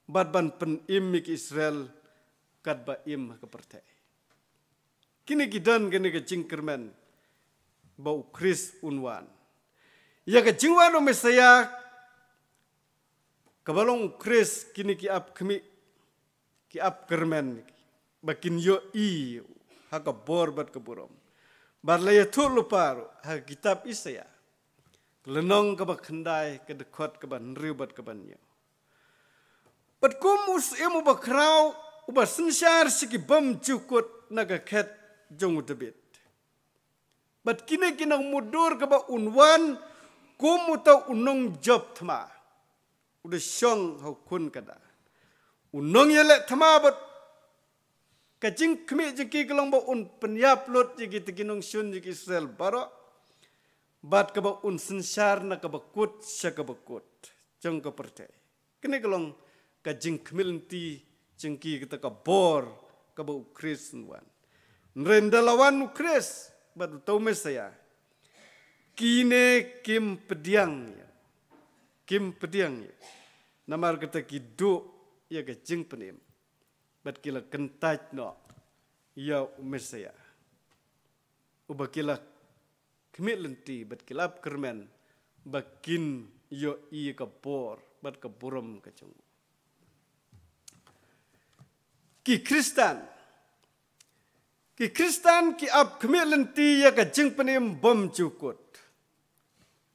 bad ban pynim ïa ki Israel katba im ha ka pyrthei. Kine ki don kane ka jingkyrmen ba U Khrist un wan. Ïa ka jingwan u Messaïah kaba long U Khrist, kine ki ap khmih, ki ap kyrmen ba kin ïohi ha ka bor bad ka burom. Bad la ïathuh lypa ruh ha ka kitab Isaïah, lynnong kaba khyndai, ka dkhot kaba hynriew bad kaba hynñiew. Bad kum u syiem uba khraw uba synshar sha ki bymjukut na ka khet jong u David. Bad kine ki nang mutdur kaba un wan kum uta u nongjop thma, u da shong ha u khun kada. U nongïaleh thma bad ka jingkhmih jong ki ka long ba un pynïap lut ïa kita ki nongshun jong ki Israel baroh. Bad kaba un synshar na kaba kut sha kaba kut jong ka pyrthei. Kane ka long ka jingkhmih lynti jong ki, kata ka bor kaba U Khrist un wan. Hynrei ynda la wan U Khrist bad uta u Messaïah, kine kim pdiang ïa, kim pdiang ïa. Namar kata ki duh ïa ka jingpynim bad ki la kyntait noh ïa u Messaïah, uba ki la khmih lynti bad ki la ap kyrmen ba kin ïohi ka bor bad ka burom ka jong u. Ki Khristan, ki Khristan ki ap khmih lynti ïa ka jingpynim bymjukut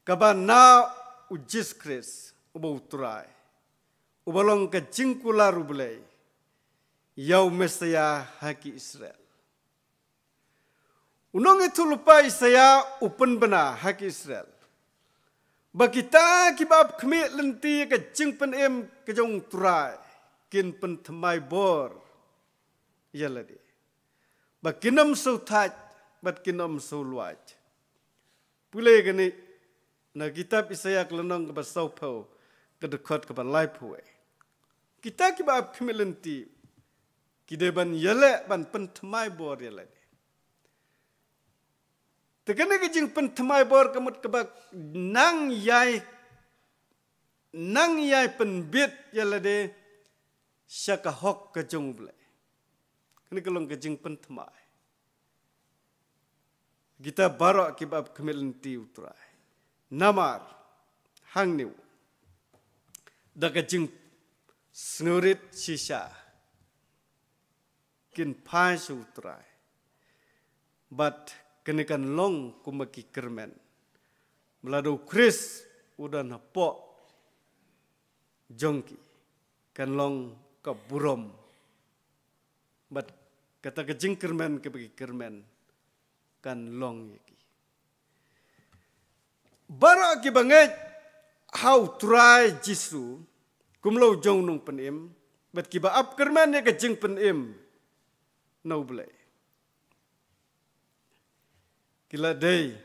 kaba na u Jisu Khrist uba U Trai, uba long ka jingkular U Blei ïa u Messaïah ha ki Israel. U nongïathuhlypa Isaïah u pynbna ha ki Israel ba kita kiba ap khmih lynti ïa ka jingpynim ka jong U Trai kin pynthymmai bor ïa lade, ba kin ym sngewthait bad kin ym sngewlwait. Pule kane na kitab Isaïah ka lynnong kaba sawphew, ka dkhot kaba laiphew wei. Kita kiba ap khmih lynti ki dei ban ïaleh ban pynthymmai bor ïa lade. Te kane ka jingpynthymmai bor ka mut kaba nang ïai, nang ïai pynbit ïa lade sha ka hok ka jong U Blei. Kane ka long ka jingpynthymmai. Kita baroh kiba ap khmih lynti U Trai. Namar hangne da ka jingsngewrit shisha kin phai sha U Trai. Bad kane kan long kumba ki kyrmen. Ba lada U Khrist u don hapoh jong ki, kan long ka burom. Bad kata ka jingkyrmen kaba ki kyrmen kan long ïa ki. Baroh kiba ngeit ha u Trai Jisu kum la u jong u nongpynim, bad kiba ap kyrmen ïa ka jingpynim na U Blei, ki la dei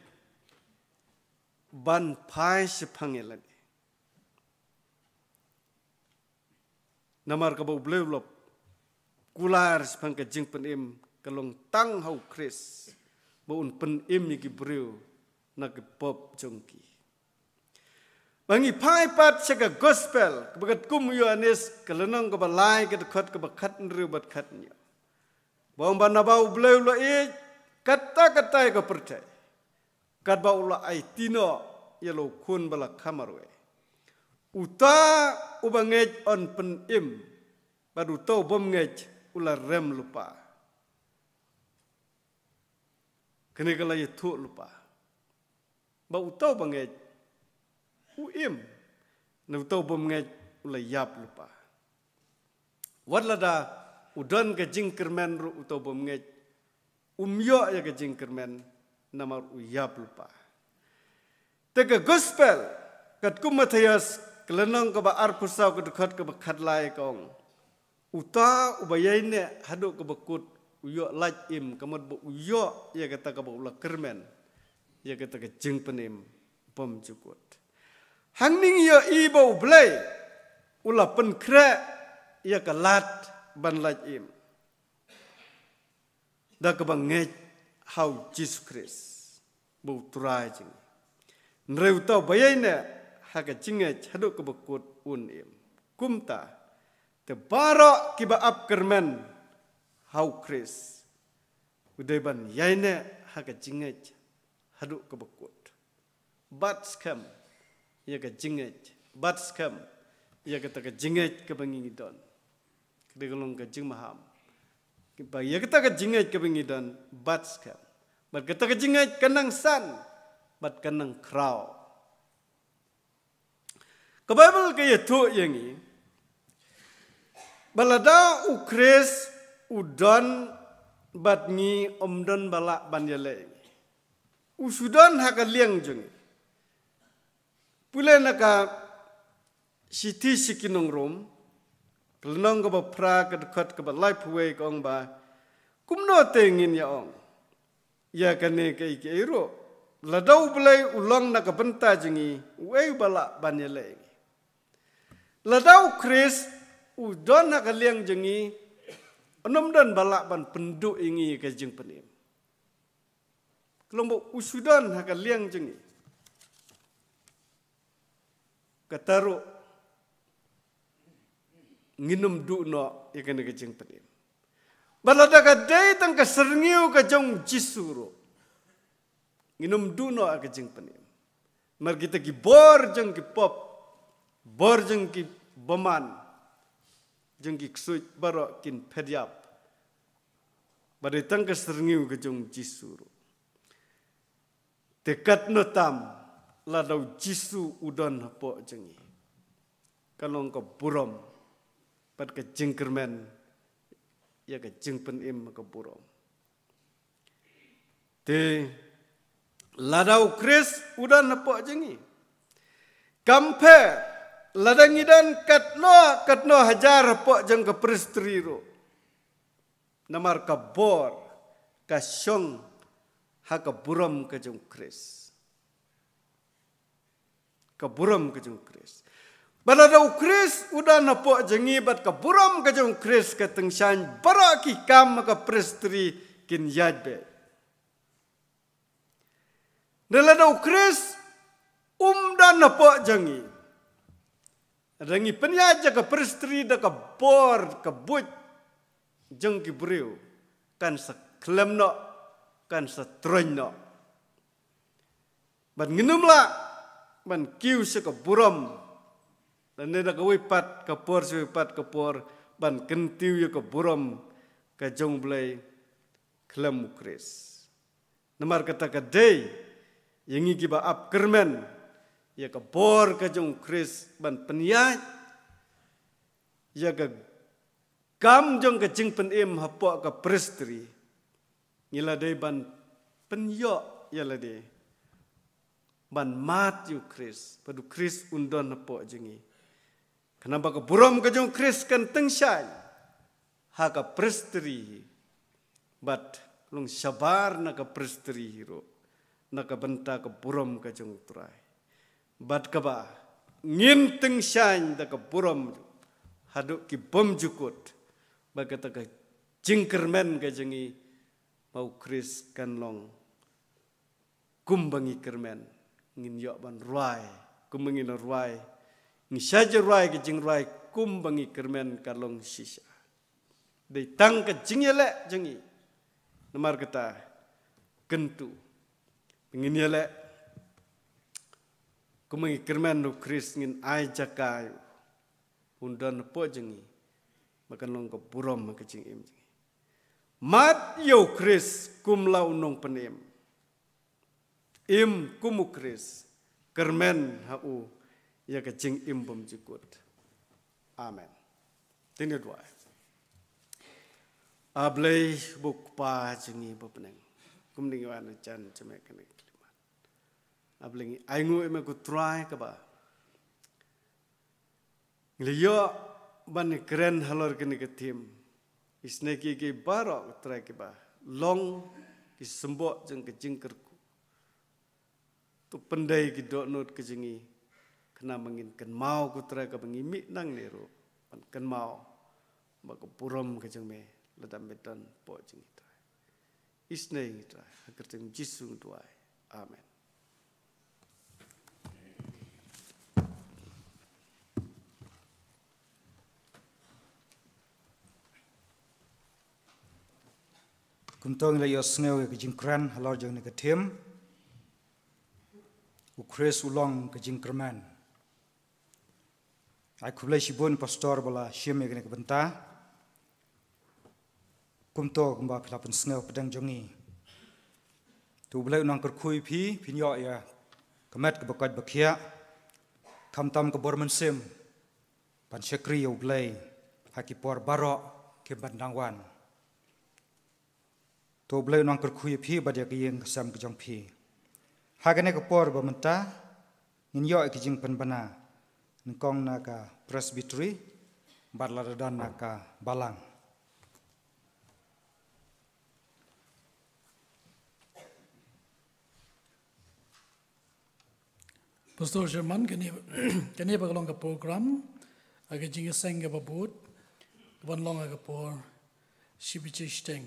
ban phai shaphang ïa lade. Namar kaba U Blei u la kular shaphang ka jingpynim ka long tang ha u Khrist, ba un pynim ïa ki briew na ki pop jong ki. Ba ngi phai pat sha ka gospel kaba katkum u Ïoannis, ka lynnong kaba lai, ka dkhot kaba khathynriew bad khathynñiew. Ba ong ba naba U Blei u la ïeit, katta katta ïa ka pyrthei, katba u la aiti noh ïa la u Khun ba la kham marwei. Uta uba ngeit un pynim, bad uta u bym ngeit u la rem lypa. Kane ka la ïathuh lypa ba uta uba ngeit u im, ne uta u bym ngeit u la ïap lypa. Wat lada u don ka jingkyrmen ruh, uta u bym ngeit um ïoh ïa ka jingkyrmen, namar u ïap lypa. Te ka gospel katkum u Mathaios, ka lynnong kaba arphew saw, ka dkhot kaba khatlai, ka ong, uta uba ïaineh haduh kaba kut u ïoh lait im, ka mut ba u ïoh ïa kata kaba u la kyrmen, ïa kata ka jingpynim bymjukut. Hangne ngi ïohi ba U Blei u la pynkhreh ïa ka lad ban lait im da kaba ngeit ha u Jisu Khrist ba u Trai jong ngi. Hynrei uta uba ïaineh ha ka jingngeit haduh kaba kut un im. Kumta, te baroh kiba ap kyrmen ha u Khrist u dei ban ïaineh ha ka jingngeit haduh kaba kut. Bad skhem ïa ka jingngeit, bad skhem ïa kata ka jingngeit kaba ngi ngi don. Ka dei ka long ka jingmaham. Ba ïa kata ka jingngeit kaba ngi don, bad skhem. Bad kata ka jingngeit ka nang san, bad ka nang khraw. Ka Baibl ka ïathuh ïa ngi ba lada u Khrist u don bad ngi, ym don ba lah ban ïaleh ïa ngi. U shu don ha ka liang jong ngi. Pule na ka shithi sha ki nong Rom, ka lynnong kaba phra, ka dkhot kaba laiphew wei, ka ong ba, kumno te ngin ïa ong ïa kane kaei kaei ruh? Lada U Blei u long na ka bynta jong ngi, uei uba lah ban ïaleh ïa ngi? Lada u Khrist u don ha ka liang jong ngi, ym don ba lah ban pynduh ïa ngi ïa ka jingpynim. Ka long ba u shu don ha ka liang jong ngi. Kata ruh ngin ym duh noh ïa kane ka jingpynim. Ba lada ka dei tang ka syrngiew ka jong u Jisu ruh, ngin ym duh noh ïa ka jingpynim. Namar kita ki bor jong ki pop, bor jong ki bymman, jong ki ksuid baroh kin phet ïap. Ba dei tang ka syrngiew ka jong u Jisu ruh. Te katno tam lada u Jisu u don hapoh jong ngi. Ka long ka burom bad ka jingkyrmen ïa ka jingpynim ka burom. Te lada u Khrist u don hapoh jong ngi, kam pher lada ngi don katno katno hajar hapoh jong ka pristri ruh. Namar ka bor ka shong ha ka burom ka jong u Khrist. Ka burom ka jong u Khrist. Bad lada u Khrist u don hapoh jong ngi bad ka burom ka jong u Khrist ka tyngshaiñ, baroh ki kam ha ka pristri kin ïaid beit. Hynrei lada u Khrist um don hapoh jong ngi, lada ngi pynïaid ïa ka pristri da ka bor ka buit jong ki briew, kan sa khlem noh, kan sa troiñ noh. Bad ngin ym lah ban kiew sha ka burom, lane da kawei pat ka por sha kawei pat ka por, ban kyntiew ïa ka burom ka jong u Blei khlem u Khrist. Namar kata ka dei ïa ngi kiba ap kyrmen ïa ka bor ka jong u Khrist ban pynïaid ïa ka kam jong ka jingpynim hapoh ka pristri. Ngi la dei ban pynïoh ïa lade ban mad ïa u Khrist, bad u Khrist un don hapoh jong ngi. Khnang ba ka burom ka jong u Khrist kan tyngshaiñ ha ka prestri hi. Bad long shabar na ka prestri hi ruh, na ka bynta ka burom ka jong u Trai. Bad kaba ngin tyngshaiñ da ka burom haduh ki bymjukut, ba kata ka jingkyrmen ka jong ngi, ba u Khrist kan long kumba ngi kyrmen. Ngin ïoh ban rwai kumba ngi la rwai. Ngi shah rwai ka jingrwai kumba ngi kyrmen, ka long shisha. Dei tang ka jingïaleh jong ngi. Namar kata, kyntu, ngin ïaleh kumba ngi kyrmen ïa u Khrist, ngin ai jaka ïa u, un don hapoh jong ngi, ba kan long ka burom ha ka jingim jong ngi. Mad ïa u Khrist kum la u nongpynim. Im kum u Khrist, kyrmen ha u ïa ka jingim bymjukut. Amen. Te ngin duwai. A Blei ba u Kpa jong ngi ba ha bneng, kumne ngi wan ha ka jan jong me kane ka khyllipmat. A Blei, ngi ainguh ïa me ko Trai, kaba ngi la ïoh ban ïakren halor kane ka theme. Isynei kiei kiei baroh ko Trai kiba long ki symboh jong ka jingkyrkhu, to pyndei ki dohnud ka jong ngi, khnang ba ngin kynmaw ko Trai, kaba ngi mih nangne ruh ban kynmaw ba ka burom ka jong me la dang don hapoh jong ngi Trai. Isynei ngi Trai, ha ka kyrteng Jisu ngi duwai. Amen. Kumto ngi la ïohsngew ïa ka jingkren halor jong kane ka theme, u Khrist u long ka jingkyrmen. Ai khublei shibun Pastor ba la shim ïa kane ka bynta. Kumto kumba phi la pynsngew pdeng jong ngi, to u Blei un nang kyrkhu ïa phi, phin ïoh ïa ka met kaba koit ba khiah, khamtam ka bor mynsiem ban shakri ïa u Blei ha ki por baroh kiban dang wan. To u Blei un nang kyrkhu ïa phi bad ïa ka ïing ka sem ka jong phi. Ha kane ka por ba mynta ngin ïoh ïa ka jingpynbna nyngkong na ka Presbytery bad lada don na ka Balang. Pastor Sherman, kane, kane ba ka long ka program ha ka jingïaseng kaba bud, kaban long ha ka por shi baje shiteng.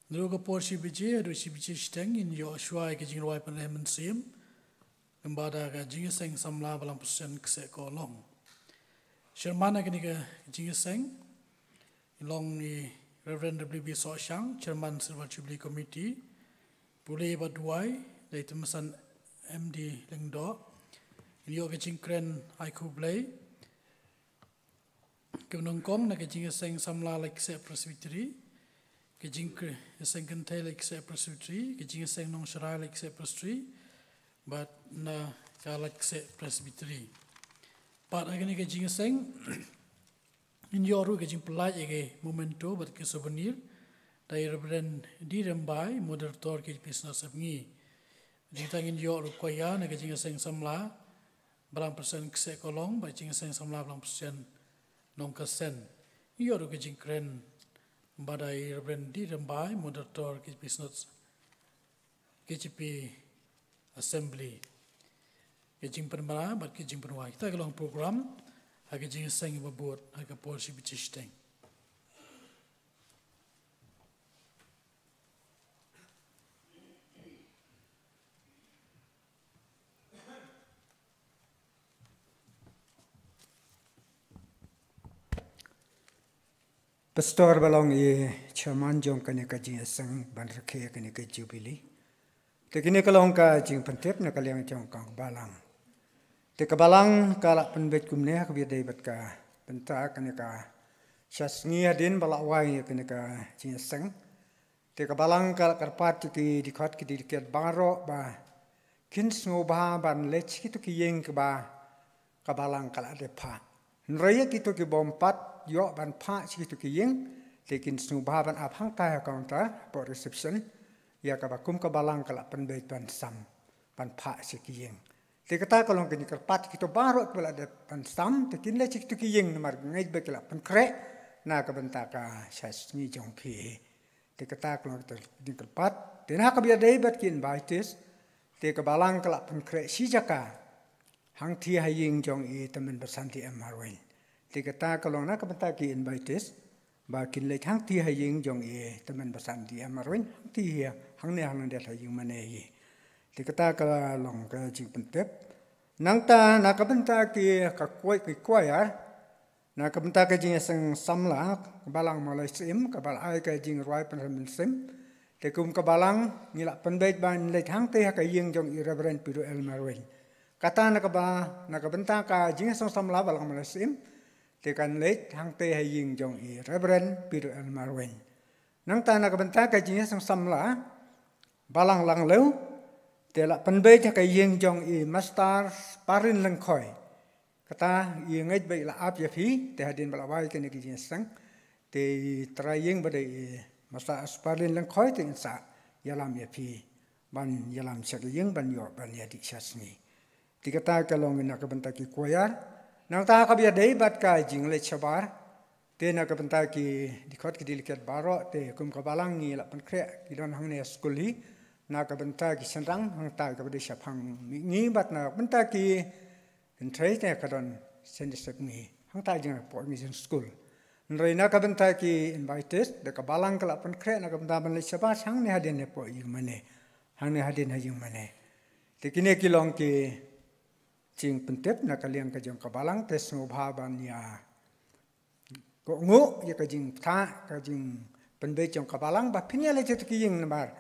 Naduh ka por shi baje haduh shi baje shiteng, ngin ïoh shuwa ïa ka jingrwai pynrem mynsiem, lyngba da ka jingïaseng samla balang percent kseh ko long. Sherman ha kane ka jingïaseng long i Reverend W B Sohshang, Chairman Silver Jubilee Committee. Pule bad duwai da i Tymmasan M D Lyngdoh. Ngin ïoh ka jingkren ai khublei. Ka nyngkong na ka jingïaseng samla Laitkiseh Presbytery, ka jingïaseng kynthei Laitkiseh Presbytery, ka jingïaseng nongsharai Laitkiseh Presbytery, bad na ka Laitkiseh Presbytery. Bad ha kane ka jingïaseng ngin ïoh ruh ka jingpyllait ïa ka memento bad ka souvenir da i Reverend D Rymbai, Moderator K J P Synod Sepngi. Jingtang ngin ïoh ruh koya na ka jingïaseng samla balang percent kseh ko long bad jingïaseng samla balang percent nongkasen. Ngin ïoh ruh ka jingkren bad i Reverend D Rymbai, Moderator K J P Synod, K J P Assembly. Ka jingpynbna bad ka jingpynwai. Kata ka long program ha ka jingïaseng ba bud ha ka por shi baje shiteng. Pastor ba long i Chairman jong kane ka jingïaseng ban rakhe kane ka Jubilee. Te kane ka long ka jingpyntip na ka liang jong ka Balang. Te ka Balang ka la pynbeit kumne ha kaba ïadei bad ka bynta kane ka sha sngi hadien ba la wai kane ka jingïaseng. Te ka Balang ka la kyrpad ïa ki dkhot ki dkhot baroh ba kin sngewbha ban leit sha kito ki ïing kiba ka Balang ka la dep phah. Hynrei ïa kito ki bym pat ïoh ban phah sha kito ki ïing, te kin sngewbha ban ap hangta ha counter hapoh reception, ïa kaba kum ka Balang ka la pynbeit ban sam. ban phah sha ki ïing. Te kata ka long kine kyrpad kito baroh kiba la dep ban sam, te kin leit sha kito ki ïing namar ngeit ba ki la pynkhreh na ka bynta ka sha sngi jong phi. Te kata ka long kine kyrpad, te na kaba ïadei bad ki invitees, te ka balang ka la pynkhreh shi jaka hangtei ha ïing jong i tymmen basan D M Marwein. Te kata ka long na ka bynta ki invitees, ba kin leit hangtei ha ïing jong i tymmen basan D M Marwein, hangtei hi hangne hangne ha ïing mane hi. Te kata ka long ka jingpyntip. Nangta na ka bynta ki ka kwai ki choir, na ka bynta ka jingïaseng samla, ka balang Mawlai Syiem, kaba la ai ka jingrwai pynrem mynsiem. Te kum ka balang ngi la pynbeit ban leit hangtei ha ka ïing jong i Reverend Peter L Marwein. Kata na kaba, na ka bynta ka jingïaseng samla balang Mawlai Syiem, te kan leit hangtei ha ïing jong i Reverend Peter L Marwein. Nangta na ka bynta ka jingïaseng samla balang Langlew, te la pynbeit ha ka ïing jong i Master Parin Lyngkhoi. Kata i ngeit ba i la ap ïa phi, te hadien ba la wai kane ka jingïaseng, te i trai ïing ba dei i Master Parin Lyngkhoi te in sa ïalam ïa phi ban ïalam sha ka ïing ban ïoh ban ïadih sha sngi. Te kata ka long na ka bynta ki choir. Nangta kaba ïadei bad ka jingleit shabar, te na ka bynta ki dkhot ki delegate baroh, te kum ka balang ngi la pynkhreh ki don hangne ha skul hi, na ka bynta ki shynrang hangta kaba dei shaphang mihngi bad na ka bynta ki kynthei te ka don Sunday School mihngi hangta jingpoi mihngi jong skul. Hynrei na ka bynta ki invitees, da ka balang ka la pynkhreh na ka bynta ban leit shabar hangne hadien ha poi ïing mane, hangne hadien ha ïing mane. Te kine ki long ki jingpyntip na ka liang ka jong ka balang, te sngewbha ban ïa kohnguh ïa ka jingpynbeit jong ka balang ba phin ïaleit sha kito ki ïing namar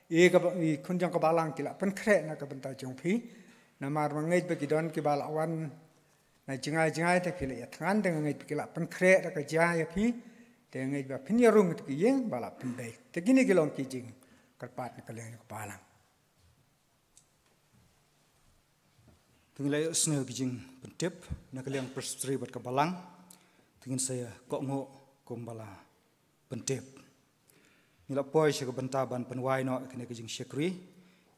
i ka ba-, i khun jong ka balang ki la pynkhreh na ka bynta jong phi. Namar ba ngeit ba ki don kiba la wan na jngai jngai, te phi la ïathngan, te ngeit ba ki la pynkhreh da ka jia ïa phi, te ngeit ba phin ïarung kito ki ïing ba la pynbeit. Te kine ki long ki jingkyrpad na ka liang ka balang. Te ngi la ïohsngew ki jingpyntip na ka liang Presbytery bad ka balang. Te ngin sa ïa kohnguh kumba la pyntip. Ngi la poi sha ka bynta ban pynwai noh ïa kane ka jingshakri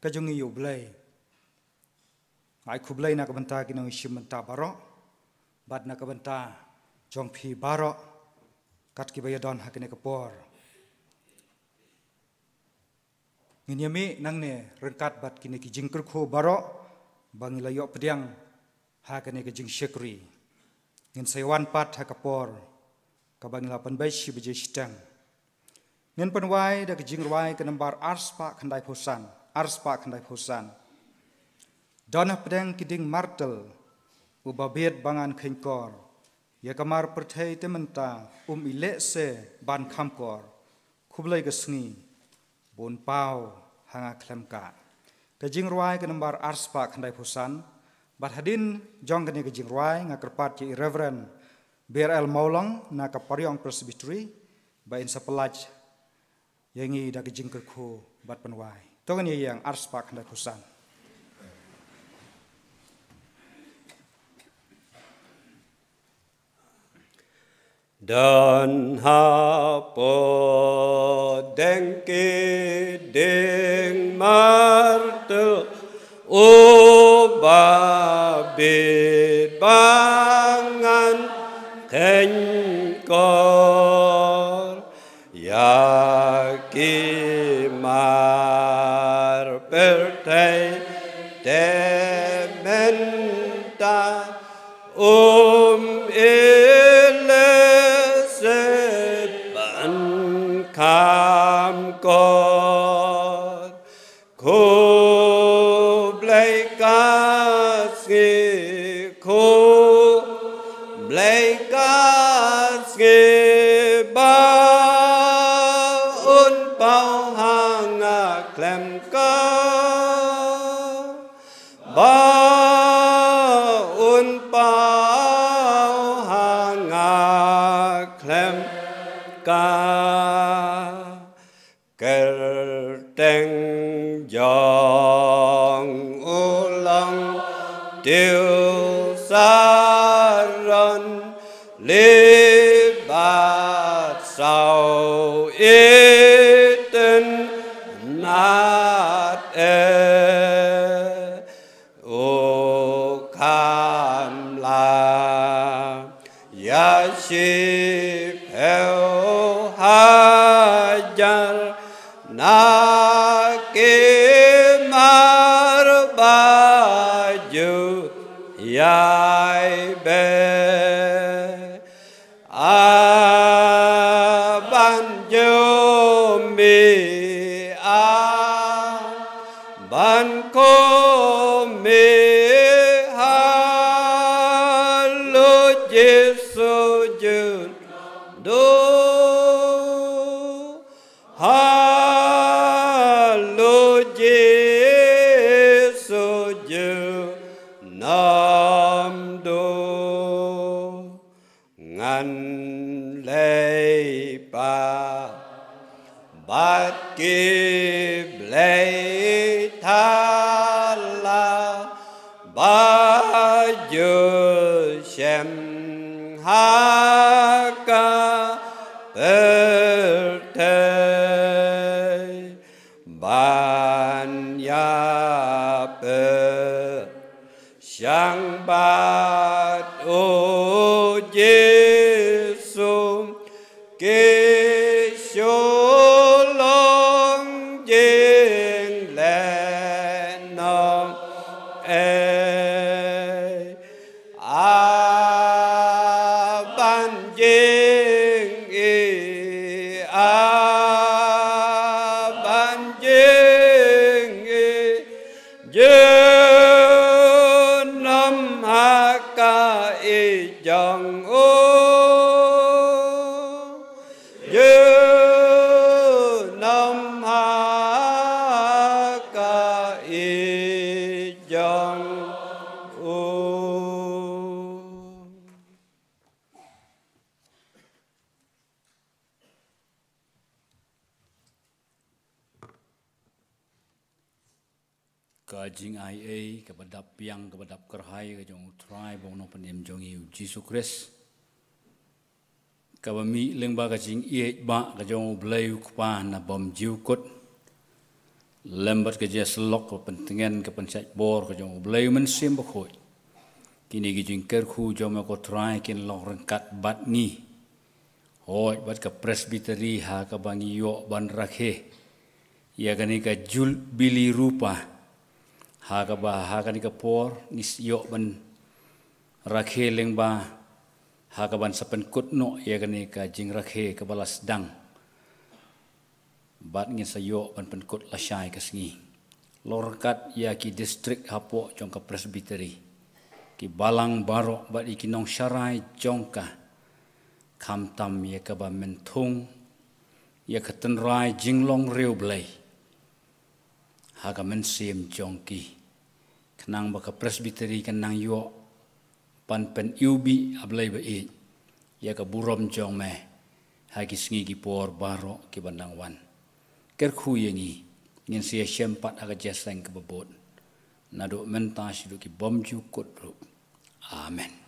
ka jong ngi ïa U Blei. Nga ai khublei na ka bynta ki nongshim bynta baroh bad na ka bynta jong phi baroh kat kiba ïadon ha kane ka por. Ngin ïa mih nangne ryngkat bad kine ki jingkyrkhu baroh ba ngi la ïoh pdiang ha kane ka jingshakri. Ngin sa ïa wan pat ha ka por kaba ngi la pynbeit shi baje shiteng. Ngin pynwai da ka jingrwai ka nambar arspah khyndaiphew san, arspah khyndaiphew san. Don hapdeng ki dieng martel uba bieit ba ngan kheiñkor, ïa ka mar pyrthei te mynta um ïaleh se ban kham kor. Khublei ka sngi ba un paw ha nga khlem kah. Ka jingrwai ka nambar arspah khyndaiphew san. Bad hadien jong kane ka jingrwai nga kyrpad ïa i Reverend B R L Mawlong na ka Pariong Presbytery ba in sa pynlait ïa ngi da ka jingkyrkhu bad pynwai. To ngin ïa ïeng, arspah khyndaiphew san. Don hapdeng ki dieng martel uba bieit ba ngan kheiñkor, ïa ki mar pyrthei te mynta um ïaleh se ban kham kor. Khublei ka sngi, khublei ka sngi ba un paw ha nga khlem kah, ba un paw ha nga khlem kah. Kyrteng jong u long Tiew Saron, Lieh Bat Saw Itynnad Eh. hajar na ki mar ba ju ïai beh. A ban ju mih a ban kum mih ha Lord Jisu jun du. Ha Lord Jisu jun nam du. Ngan leit pat bad ki blei thala ba ju shem ha ka pyrthei ban ïa pyrshang bad U Jisu. Ki shu long jingleh nongei. A ban jingïeit, a ban jingïeit, junom ha ka ïeit jong U. Junom ha ka ïeit jong U. Ka jingai ei kaba dap biang, kaba dap kyrhai ka jong U Trai bad U Nongpynim jong ngi U Jisu Khrist, kaba mih lyngba ka jingïeit ba ka jong U Blei U Kpa na bymjukut, lem bad ka jingïasyllok, ka pyntngen, ka pynshait bor ka jong U Blei U Mynsiem Bakhuid. Kine ki jingkyrkhu jong me ko Trai kin long ryngkat bad ngi. Hooid, bad ka Presbytery ha kaba ngi ïoh ban rakhe ïa kane ka Jubili Rupa, ha kaba ha kane ka por ngi ïoh ban rakhe lyngba, ha kaban sa pynkut noh ïa kane ka jingrakhe kaba la sdang. Bad ngin sa ïoh ban pynkut lashai ka sngi. Long ryngkat ïa ki district hapoh jong ka Presbytery, ki balang baroh bad ïa ki nongsharai jong ka, khamtam ïa kaba mynthung ïa ka tynrai jinglong riewblei ha ka mynsiem jong ki, khnang ba ka Presbytery kan nang ïoh ban pyniwbih, A Blei ba ïeit, ïa ka burom jong me ha ki sngi ki por baroh kiban nang wan. Kyrkhu ïa ngi, ngin sa ïashem pat ha ka jingïaseng kaba bud, naduh mynta shaduh ki bymjukut ruh. Amen.